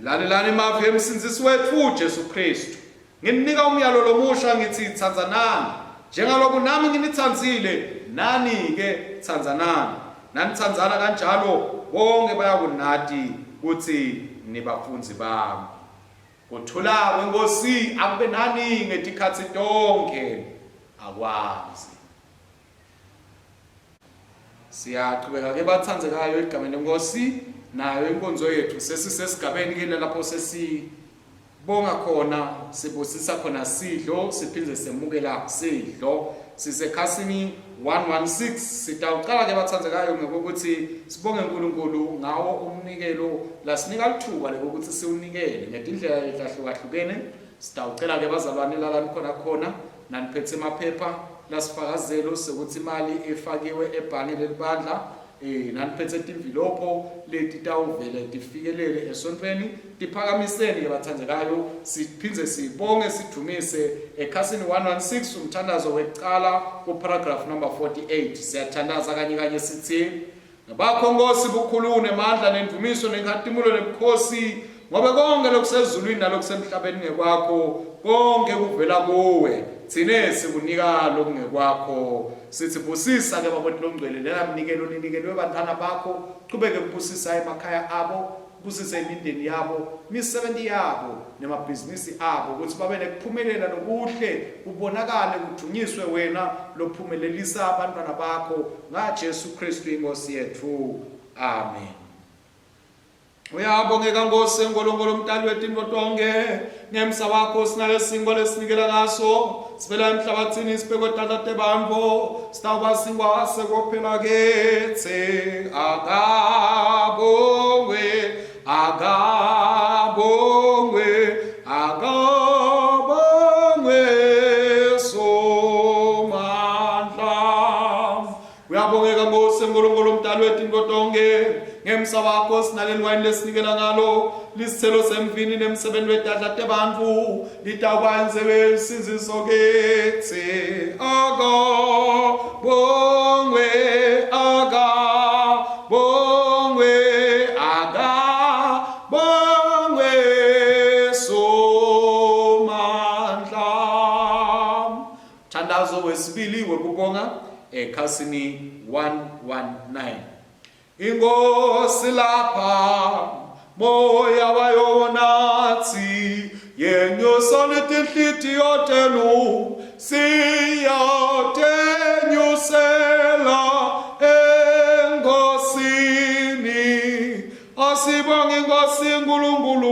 Lalelani emavi emsindzisi wetfu Jesu Kristu. Ngininika umyalo lomusha ngithi tsandzanani. Njengaloku nami nginitsandzile, nani-ke tsandzanani. Nanitsandzana kanjalo, bonke bayakunati kutsi nibafundzi bami. Kuthula kweNkhosi akube nani ngetikhatsi tonkhe. Akwazi. Siyachubeka ke bathandzekayo egameni lenkosi nayo inkonzo yethu sesisesigabeni ke lapho sesibonga khona sibusisa khona sidlo siphindze semukela sidlo sisekhasini 116 sitawuqala ke bathandzekayo ngokuthi sibonge uNkulunkulu ngawo umnikelo lasinika lithuba lokuthi siwunikele ngetindlela letahlukahlukene Sitawucela ke bazalwane lala nikhona khona naniphethe emaphepha lasifakazelo sekuthi imali ifakiwe ebhange lelibandla eh naniphethe timvilopho letitawuvele tifikelele esontfweni tiphakamiseni ke bathandzekayo siphindze sibonge sidumise ekhasini 116 umthandazo wekucala ku paragraph number 48 siyathandaza kanye kanye sithi Ngabakho Nkosi bukhulu nemandla nendumiso nenkhatimulo nebukhosi ngobe konke lokusezulwini nalokusemhlabeni ngekwakho konke kuvela kuwe thine sikunika lokungekwakho sithi busisa ke baboti longcwele lena mnikelo ninikelwe bantwana bakho chubeke kubusisa emakhaya abo Busise imindeni yabo, imisebenti yabo nemabhizinisi abo kutsi babe nekuphumelela lokuhle kubonakale kudvunyiswe wena lophumelelisa bantfwana bakho ngaJesu Khristu iNkhosi yetfu. Amen. Uyabongeka Nkosi Nkulunkulu umdali wetintfo tonkhe ngemsa wakho sinalesinkwa lesinikela ngaso sivela emhlabathini sibekwe tandla tebantfu sitawuba sinkwa sekuphila kitsi akabongwe akabongwe akabongwe somandla Uyabongeka Nkosi Nkulunkulu umdali wetintfo tonkhe ngemsa wakho sinaleli wayini lesinikela ngalo lisithelo semvini nemsebenti wetandla tebantfu litawuba indzebe yensindziso kitsi aka bongwe aka bongwe aka bongwe somandla Mthandazo wesibili wekubonga ekhasini 119. Inkosi lapha moya wayo nathi yenyusa letinhlitiyo tenu siyatenyusela enkosini asibonge inkosi uNkulunkulu.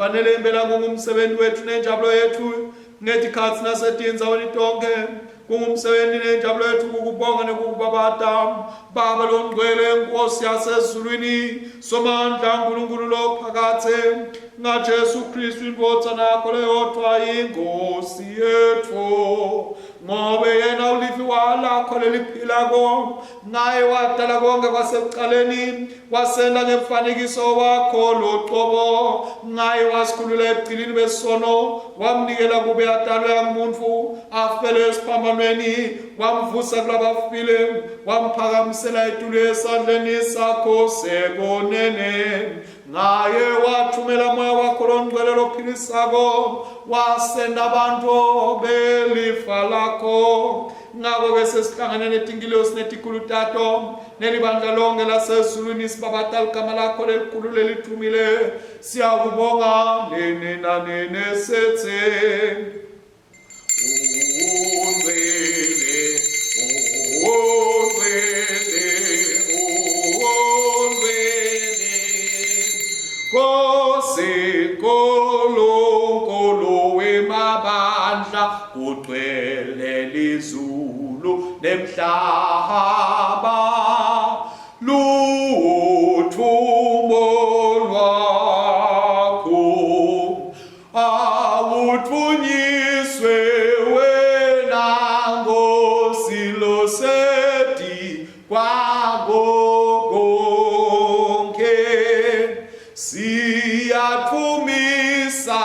Kufanele impela kungumsebenzi wethu nenjabulo yethu ngetikhatsi nasetindzaweni tonkhe kungumsebenzi nenjabulo yethu kukubonga nekukubabata Baba longcwele Nkosi yasezulwini Somandla Nkulunkulu lophakathe ngaJesu Kristu indvodzana yakho leyodvwa inkosi yetfu ngobe yena uliviwa lakho leliphilako ngaye wadala konke kwasekucaleni wasenda ngemfanekiso wakho locobo ngaye wasikhulula ebugcilini besono wamnikela kube atalwe amuntfu afele esiphambanweni wamvusa kulabafile wamphakamisela etulu esandleni sakho sekonene ngaye wathumela moya wakho longcwele lophilisako wasenda abantu belifa lakho ngako-ke sesihlangane netingilosi netikhulu tato nelibandla lonke lasezulwini sibabata ligama lakho lelikhulu lelidumile siyakubonga nini nanini sithi Ungcwele, ungcwele, ungcwele. Nkosi Nkulunkulu wemabandla kugcwele lizulu nemhlaba luthumo lwakho awuthunyiswe wena Nkosi loseti kwako konke Siyathumisa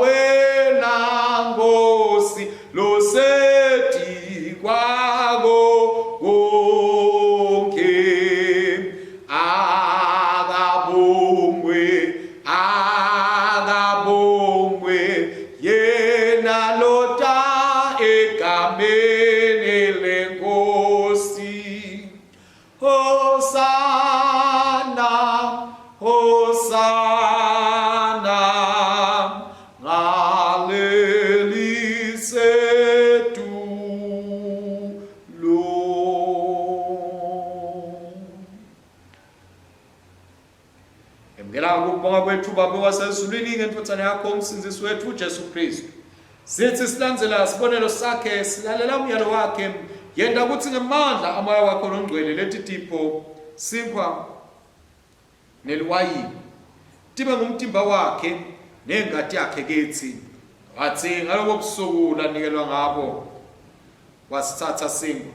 wena Nkosi loseti kwako konke akabongwe akabongwe yena lota egameni lenkosi Hosana, Hosana, ngalelisetulu. Emukela ukubonga kwethu Baba wasezulwini ngendvodzana yakho umsindzisi wethu uJesu Kristu. Sithi silandzela sibonelo sakhe silalela umyalo wakhe yenta kutsi ngemandla amoya wakho longcwele leti tipho sinkhwa neliwayini tibe ngumtimba wakhe nengati yakhe kitsi watsi ngalobo busuku lanikelwa ngabo wasitsatsa sinkhwa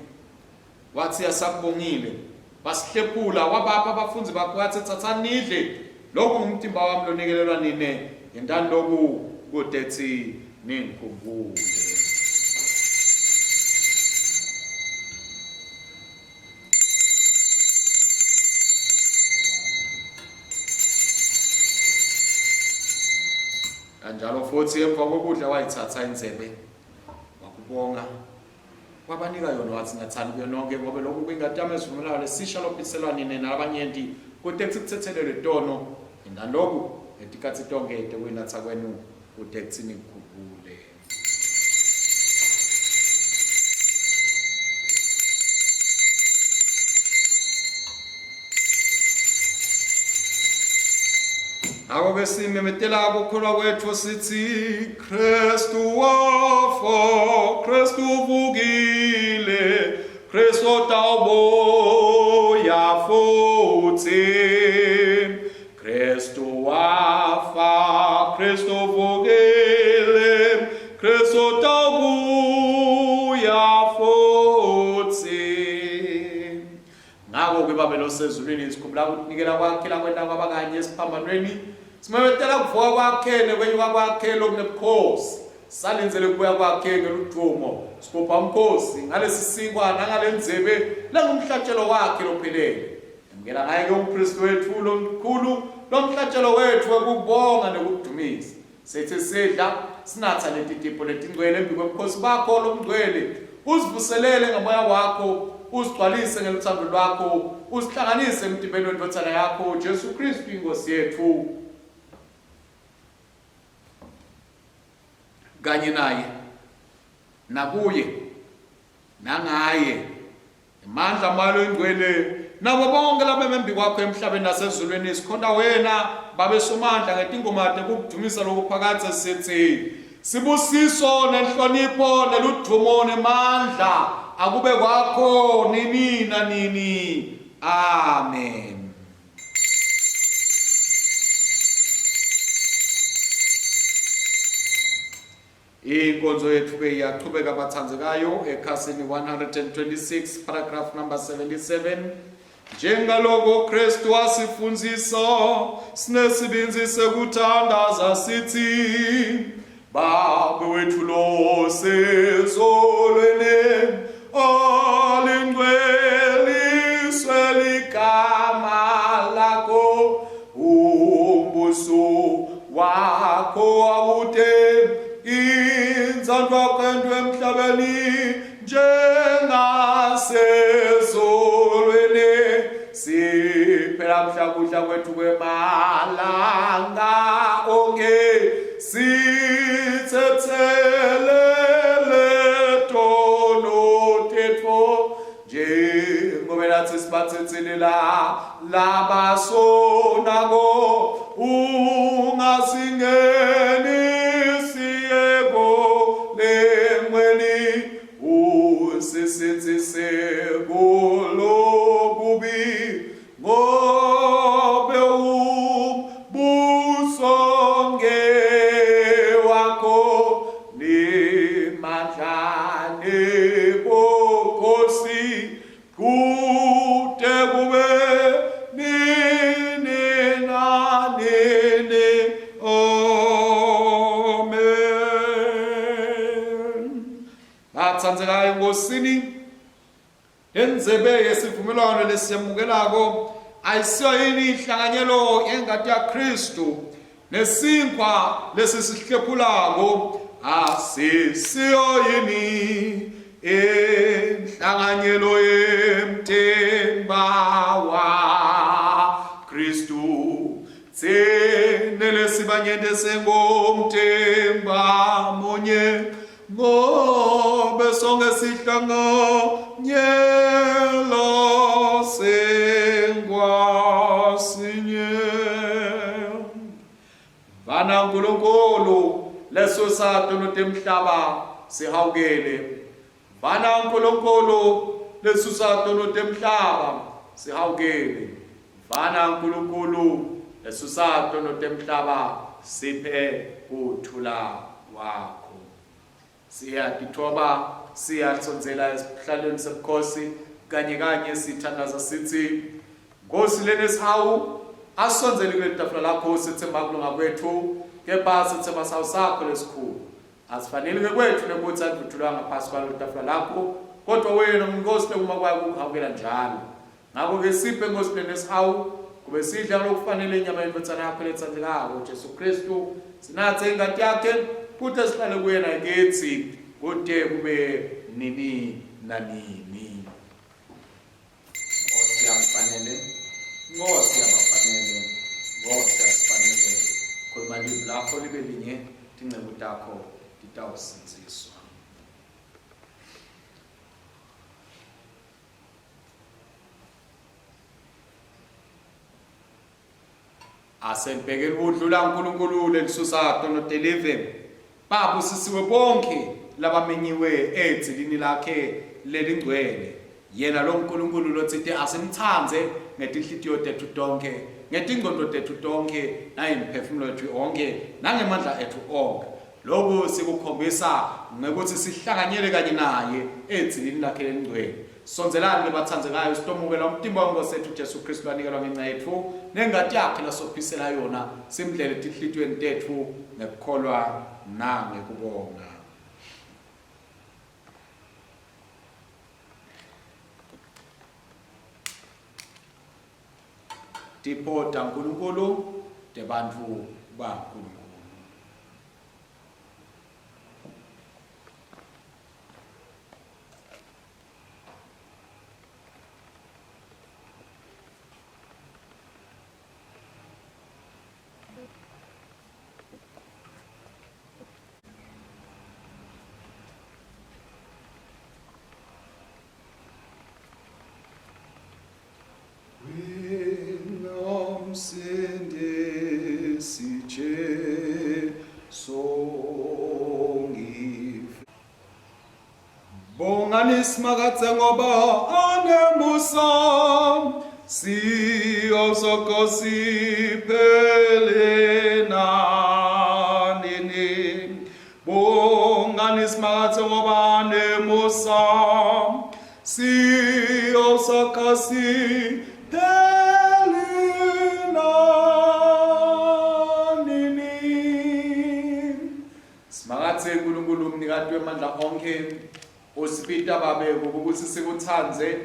Watsi asakubongile, wasihlephula, wabapha bafundzi bakhe, watsi, Tsatsani nidle, loku ngumtimba wami lonikelelwa nine, yentani loku kute tsi ningikhumbule. Kanjalo futhi emva kokudla wayithatha indzebe, wakubonga Wabanika yona watsi, Natsani kuyo nonkhe, ngobe loku kuyingati yami yesivumelwano lesisha lophiselwa nine nalabanyenti kute kutsi kutsetselelwe tono. Yentani loku ngetikhatsi tonkhe tekuyinatsa kwenu kute kutsi nikukhumbule. Ngako-ke simemetela kukholwa kwetfu sitsi Kristu wafa, Kristu uvukile, Kristu utawubuya futsi. Kristu wafa, Kristu uvukile, Kristu utawubuya futsi. Ngako-ke Babe losezulwini sikhumbula ukunikela kwakhe lakwenta kwaba kanye esiphambanweni simemetela kuvuka kwakhe nekwenyuka kwakhe lokunebukhosi salindzele kubuya kwakhe ngeludvumo sigubha umkhosi ngalesi sinkwa nangalendzebe lengumhlatshelo wakhe lophelele emukela ngaye-ke umpristi wetfu lomkhulu lomhlatshelo wetfu wekubonga nekudumisa Sithi sidla sinatha leti tipho letingcwele embi kwebukhosi bakho lobungcwele, usivuselele ngamoya wakho, usigcwalise ngeluthando lwakho, usihlanganise emtimbeni wendvodzana yakho Jesu Kristu iNkosi yetfu. Kanye naye nakuye nangaye Emandla Moya loyiNgcwele Nabo bonke labemembi kwakho emhlabeni nasezulwini sikhonta wena babe somandla ngetingoma tekukudumisa lokuphakadze sithi sibusiso nenhlonipho neludumo nemandla akube kwakho nini nanini. Amen. Inkonzo yethu ke iyaqhubeka bathanzekayo ekhasini 126 paragraph number 77. Njengaloko Kristu wasifundzisa sinesibindzi sekuthandaza sithi Babe wethu losezulwini alingcweliswe ligama lakho umbuso wakho awute intsandvo yakho emhlabeni njengasezulwini siphe lamhla kudla kwethu kwemalanga onke sithethelele tono tetfu njengoba nathi sibathethelele labasonako ungasingenisi ekulingweni usisindzise kulokubi ngobe umbuso ngewakho nemandla nebukhosi kute kube nini nanini. Amen. Batsandzekayo eNkosini, lendzebe yesivumelwano lesiyamukelako ayisiyo yini inhlanganyelo yengati yaKristu nesinkwa lesisihlephulako asisiyo yini inhlanganyelo yemtimba waKristu tsine lesibanyenti singumtimba munye ngobe sonke sihlanganyela sinkwa sinye. Vana Nkulunkulu lesusa tono temhlaba sihawukele. Vana Nkulunkulu lesusa tono temhlaba sihawukele. Vana Nkulunkulu lesusa tono temhlaba siphe kuthula kwakho. Siyatithoba siyasondzela esihlalweni sebukhosi kanye kanye sithandaza sithi Nkosi lenesihawu asondzele kuleli tafula lakho sethemba kulunga kwethu kepha sethemba sawu sakho lesikhulu. Asifanele ke kwethu nekutsi advutshulwa ngaphasi kwalolu tafula lakho kodwa wena Nkosi lekuma kwayo kukuhawukela njalo. Ngakho-ke siphe Nkosi lenesihawu kube sidla ngalokufanele inyama yendvodzana yakho letsandzekako Jesu Kristu sinatse ingati yakhe kute sihlale kuye nakitsi kute kube nini nanini. Nkosi yamfanele, Nkosi yabafanele, Nkosi yasifanele, khuluma livi lakho libe linye, tinceku takho titawusindziswa. Aselibhekeli kudlula uNkulunkulu lelisusa tono telive. Babusisiwe bonke labamenyiwe edzilini lakhe lelingcwele. Yena lo Nkulunkulu lotsite asimtsandze ngetinhlitiyo tetfu tonkhe, ngetingcondvo tetfu tonkhe, nangemiphefumulo yetfu yonkhe, nangemandla etfu onkhe. Loku sikukhombisa ngekutsi sihlanganyele kanye naye edzilini lakhe lelingcwele. Sondzelani lebatsandzekayo sitomukela umtimba weNkhosi yetfu Jesu Khristu lwanikelwa ngenca yetfu nengati yakhe lasophisela yona simdlele etinhlitiyweni tetfu ngekukholwa nangekubonga. Tipho taNkulunkulu tebantfu baNkulunkulu. Bongani Simakadze ngoba anemusa siyosoko siphele nanini. Bongani Simakadze ngoba anemusa siyosoko siphele nanini. Simakadze Nkulunkulu umnikati wemandla onkhe usibita babe ukuthi sikutsandze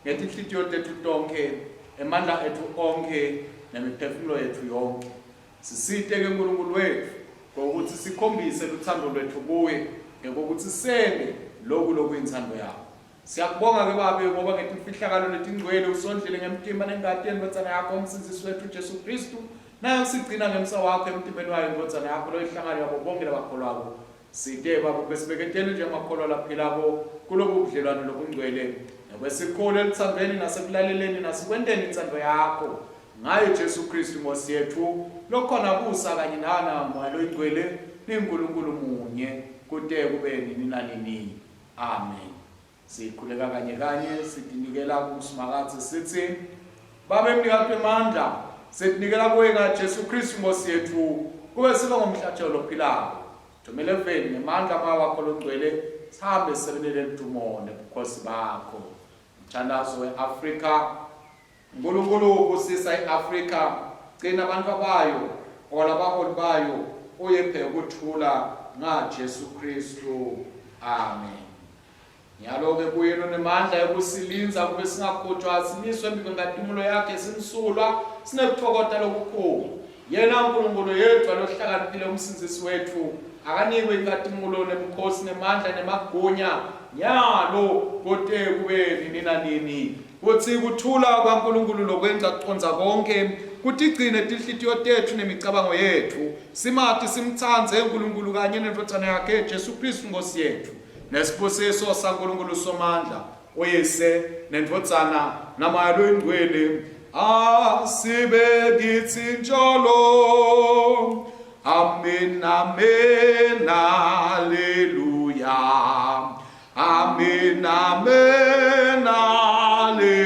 ngetinhlitiyo tetfu tonkhe emandla etfu onkhe nemiphefumulo yetfu yonke. Sisite ke Nkulunkulu wetfu ngokuthi sikhombise luthando lwetfu kuye ngekokuthi sente loku lokuyintsandvo yakho. Siyakubonga ke babe ngoba ngetimfihlakalo letingcwele usondlile ngemtimba nengati yendvodzana yakho umsindzisi wetfu Jesu Khristu Naye usigcina ngemsa wakho emtimbeni wayo indvodzana yakho loyihlangano yabo bonke labakholwako. Site babo besibeketele njengemakholwa laphilako kulobu budlelwane lobungcwele nekwesikhulu eluthandweni nasekulaleleni nasekwenteni intsandvo yakho. Ngaye Jesu Khristu Inkosi yetfu, lokhona kusa kanye nana Moya loyiNgcwele, ninguNkulunkulu munye, kute kube nini nanini. Amen. Sikhuleka kanye kanye sitinikela kuSimakadze sitsi, Babe mnikati wemandla, sitinikela kuwe ngaJesu Kristu Nkosi yetfu, kube sibe ngumhlatshelo lophilako. Thumela eveni ngemandla amoya wakho longcwele, sihambe sisebentele ludumo nebukhosi bakho. Umthandazo we-Afrika. Nkulunkulu busisa i-Afrika, gcina abantfwabayo, hola abaholi bayo, uyiphe ukuthula ngaJesu Kristu. Amen. Nyalo-ke kuye lonemandla ekusilindza kube singakhutjwa simiswe embikwenkatimulo yakhe simsulwa sinekutfokota lokukhulu. Yena Nkulunkulu yedvwa lohlakaniphile umsindzisi wetfu akanikwe inkatimulo nebukhosi nemandla nemagunya nyalo kute kube nini nanini. Kutsi kuthula kwaNkulunkulu lokwengca kucondza konkhe kutigcine tinhlitiyo tetfu nemicabango yetfu simati simtsandze Nkulunkulu kanye nendvodzana yakhe Jesu Khristu Nkhosi yetfu. Nesibusiso saNkulunkulu Somandla, uYise, neNdvodzana, naMoya loyiNgcwele, asibe kitsi njalo. Amen, amen, haleluya. Amen, amen, haleluya.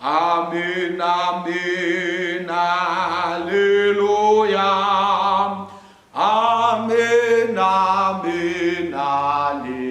Amen, amen, haleluya. Amen, amen, haleluya.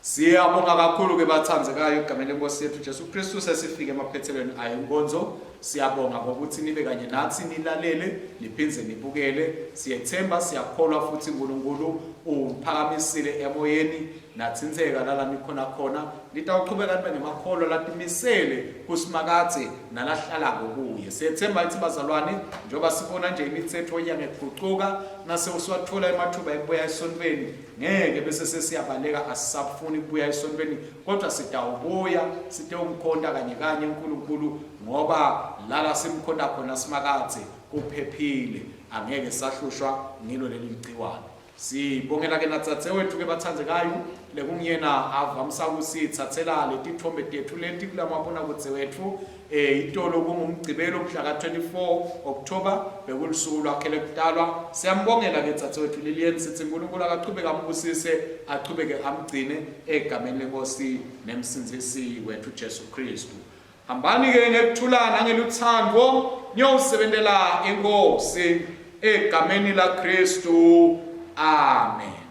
Siyabonga kakhulu ke bathandzekayo egameni lenkosi yethu Jesu Kristu sesifike emaphethelweni ayo inkonzo. Siyabonga ngokuthi nibe kanye nathi nilalele niphindze nibukele. Siyethemba siyakholwa futhi uNkulunkulu uphakamisile emoyeni natsintseka lala nikhona khona nitawuchubeka nibe ngemakholwa latimisele kuSimakadze nalahlalako kuye. Siyethemba ithi bazalwane njengoba sibona nje imitsetfo iyangekugucuka nase usiwatfola emathuba ekubuya esontfweni ngeke bese sesiyabaleka asisafuni kubuya esontfweni kodwa sitawubuya sitewumkhonta kanye kanye uNkulunkulu ngoba lala simkhonta khona Simakadze kuphephile angeke sahlushwa ngilo leli gciwane. Sibongela ke nadzadzewethu ke bathandzekayo lekungiyena avamisa kusithathela letitfombe tetfu leti kulamabonakudze wetfu eh itolo kungumgcibelo mhla ka-24 October bekulusuku lwakhe lekutalwa. Siyambongela ke dzadzewethu Lilian sithi uNkulunkulu akachubeke ambusise achubeke amgcine egameni lenkosi nemsindzisi wethu Jesu Kristu. Hambani-ke ngekuthula nangelutsandvo niyowusebentela iNkhosi egameni laKhristu. Amen.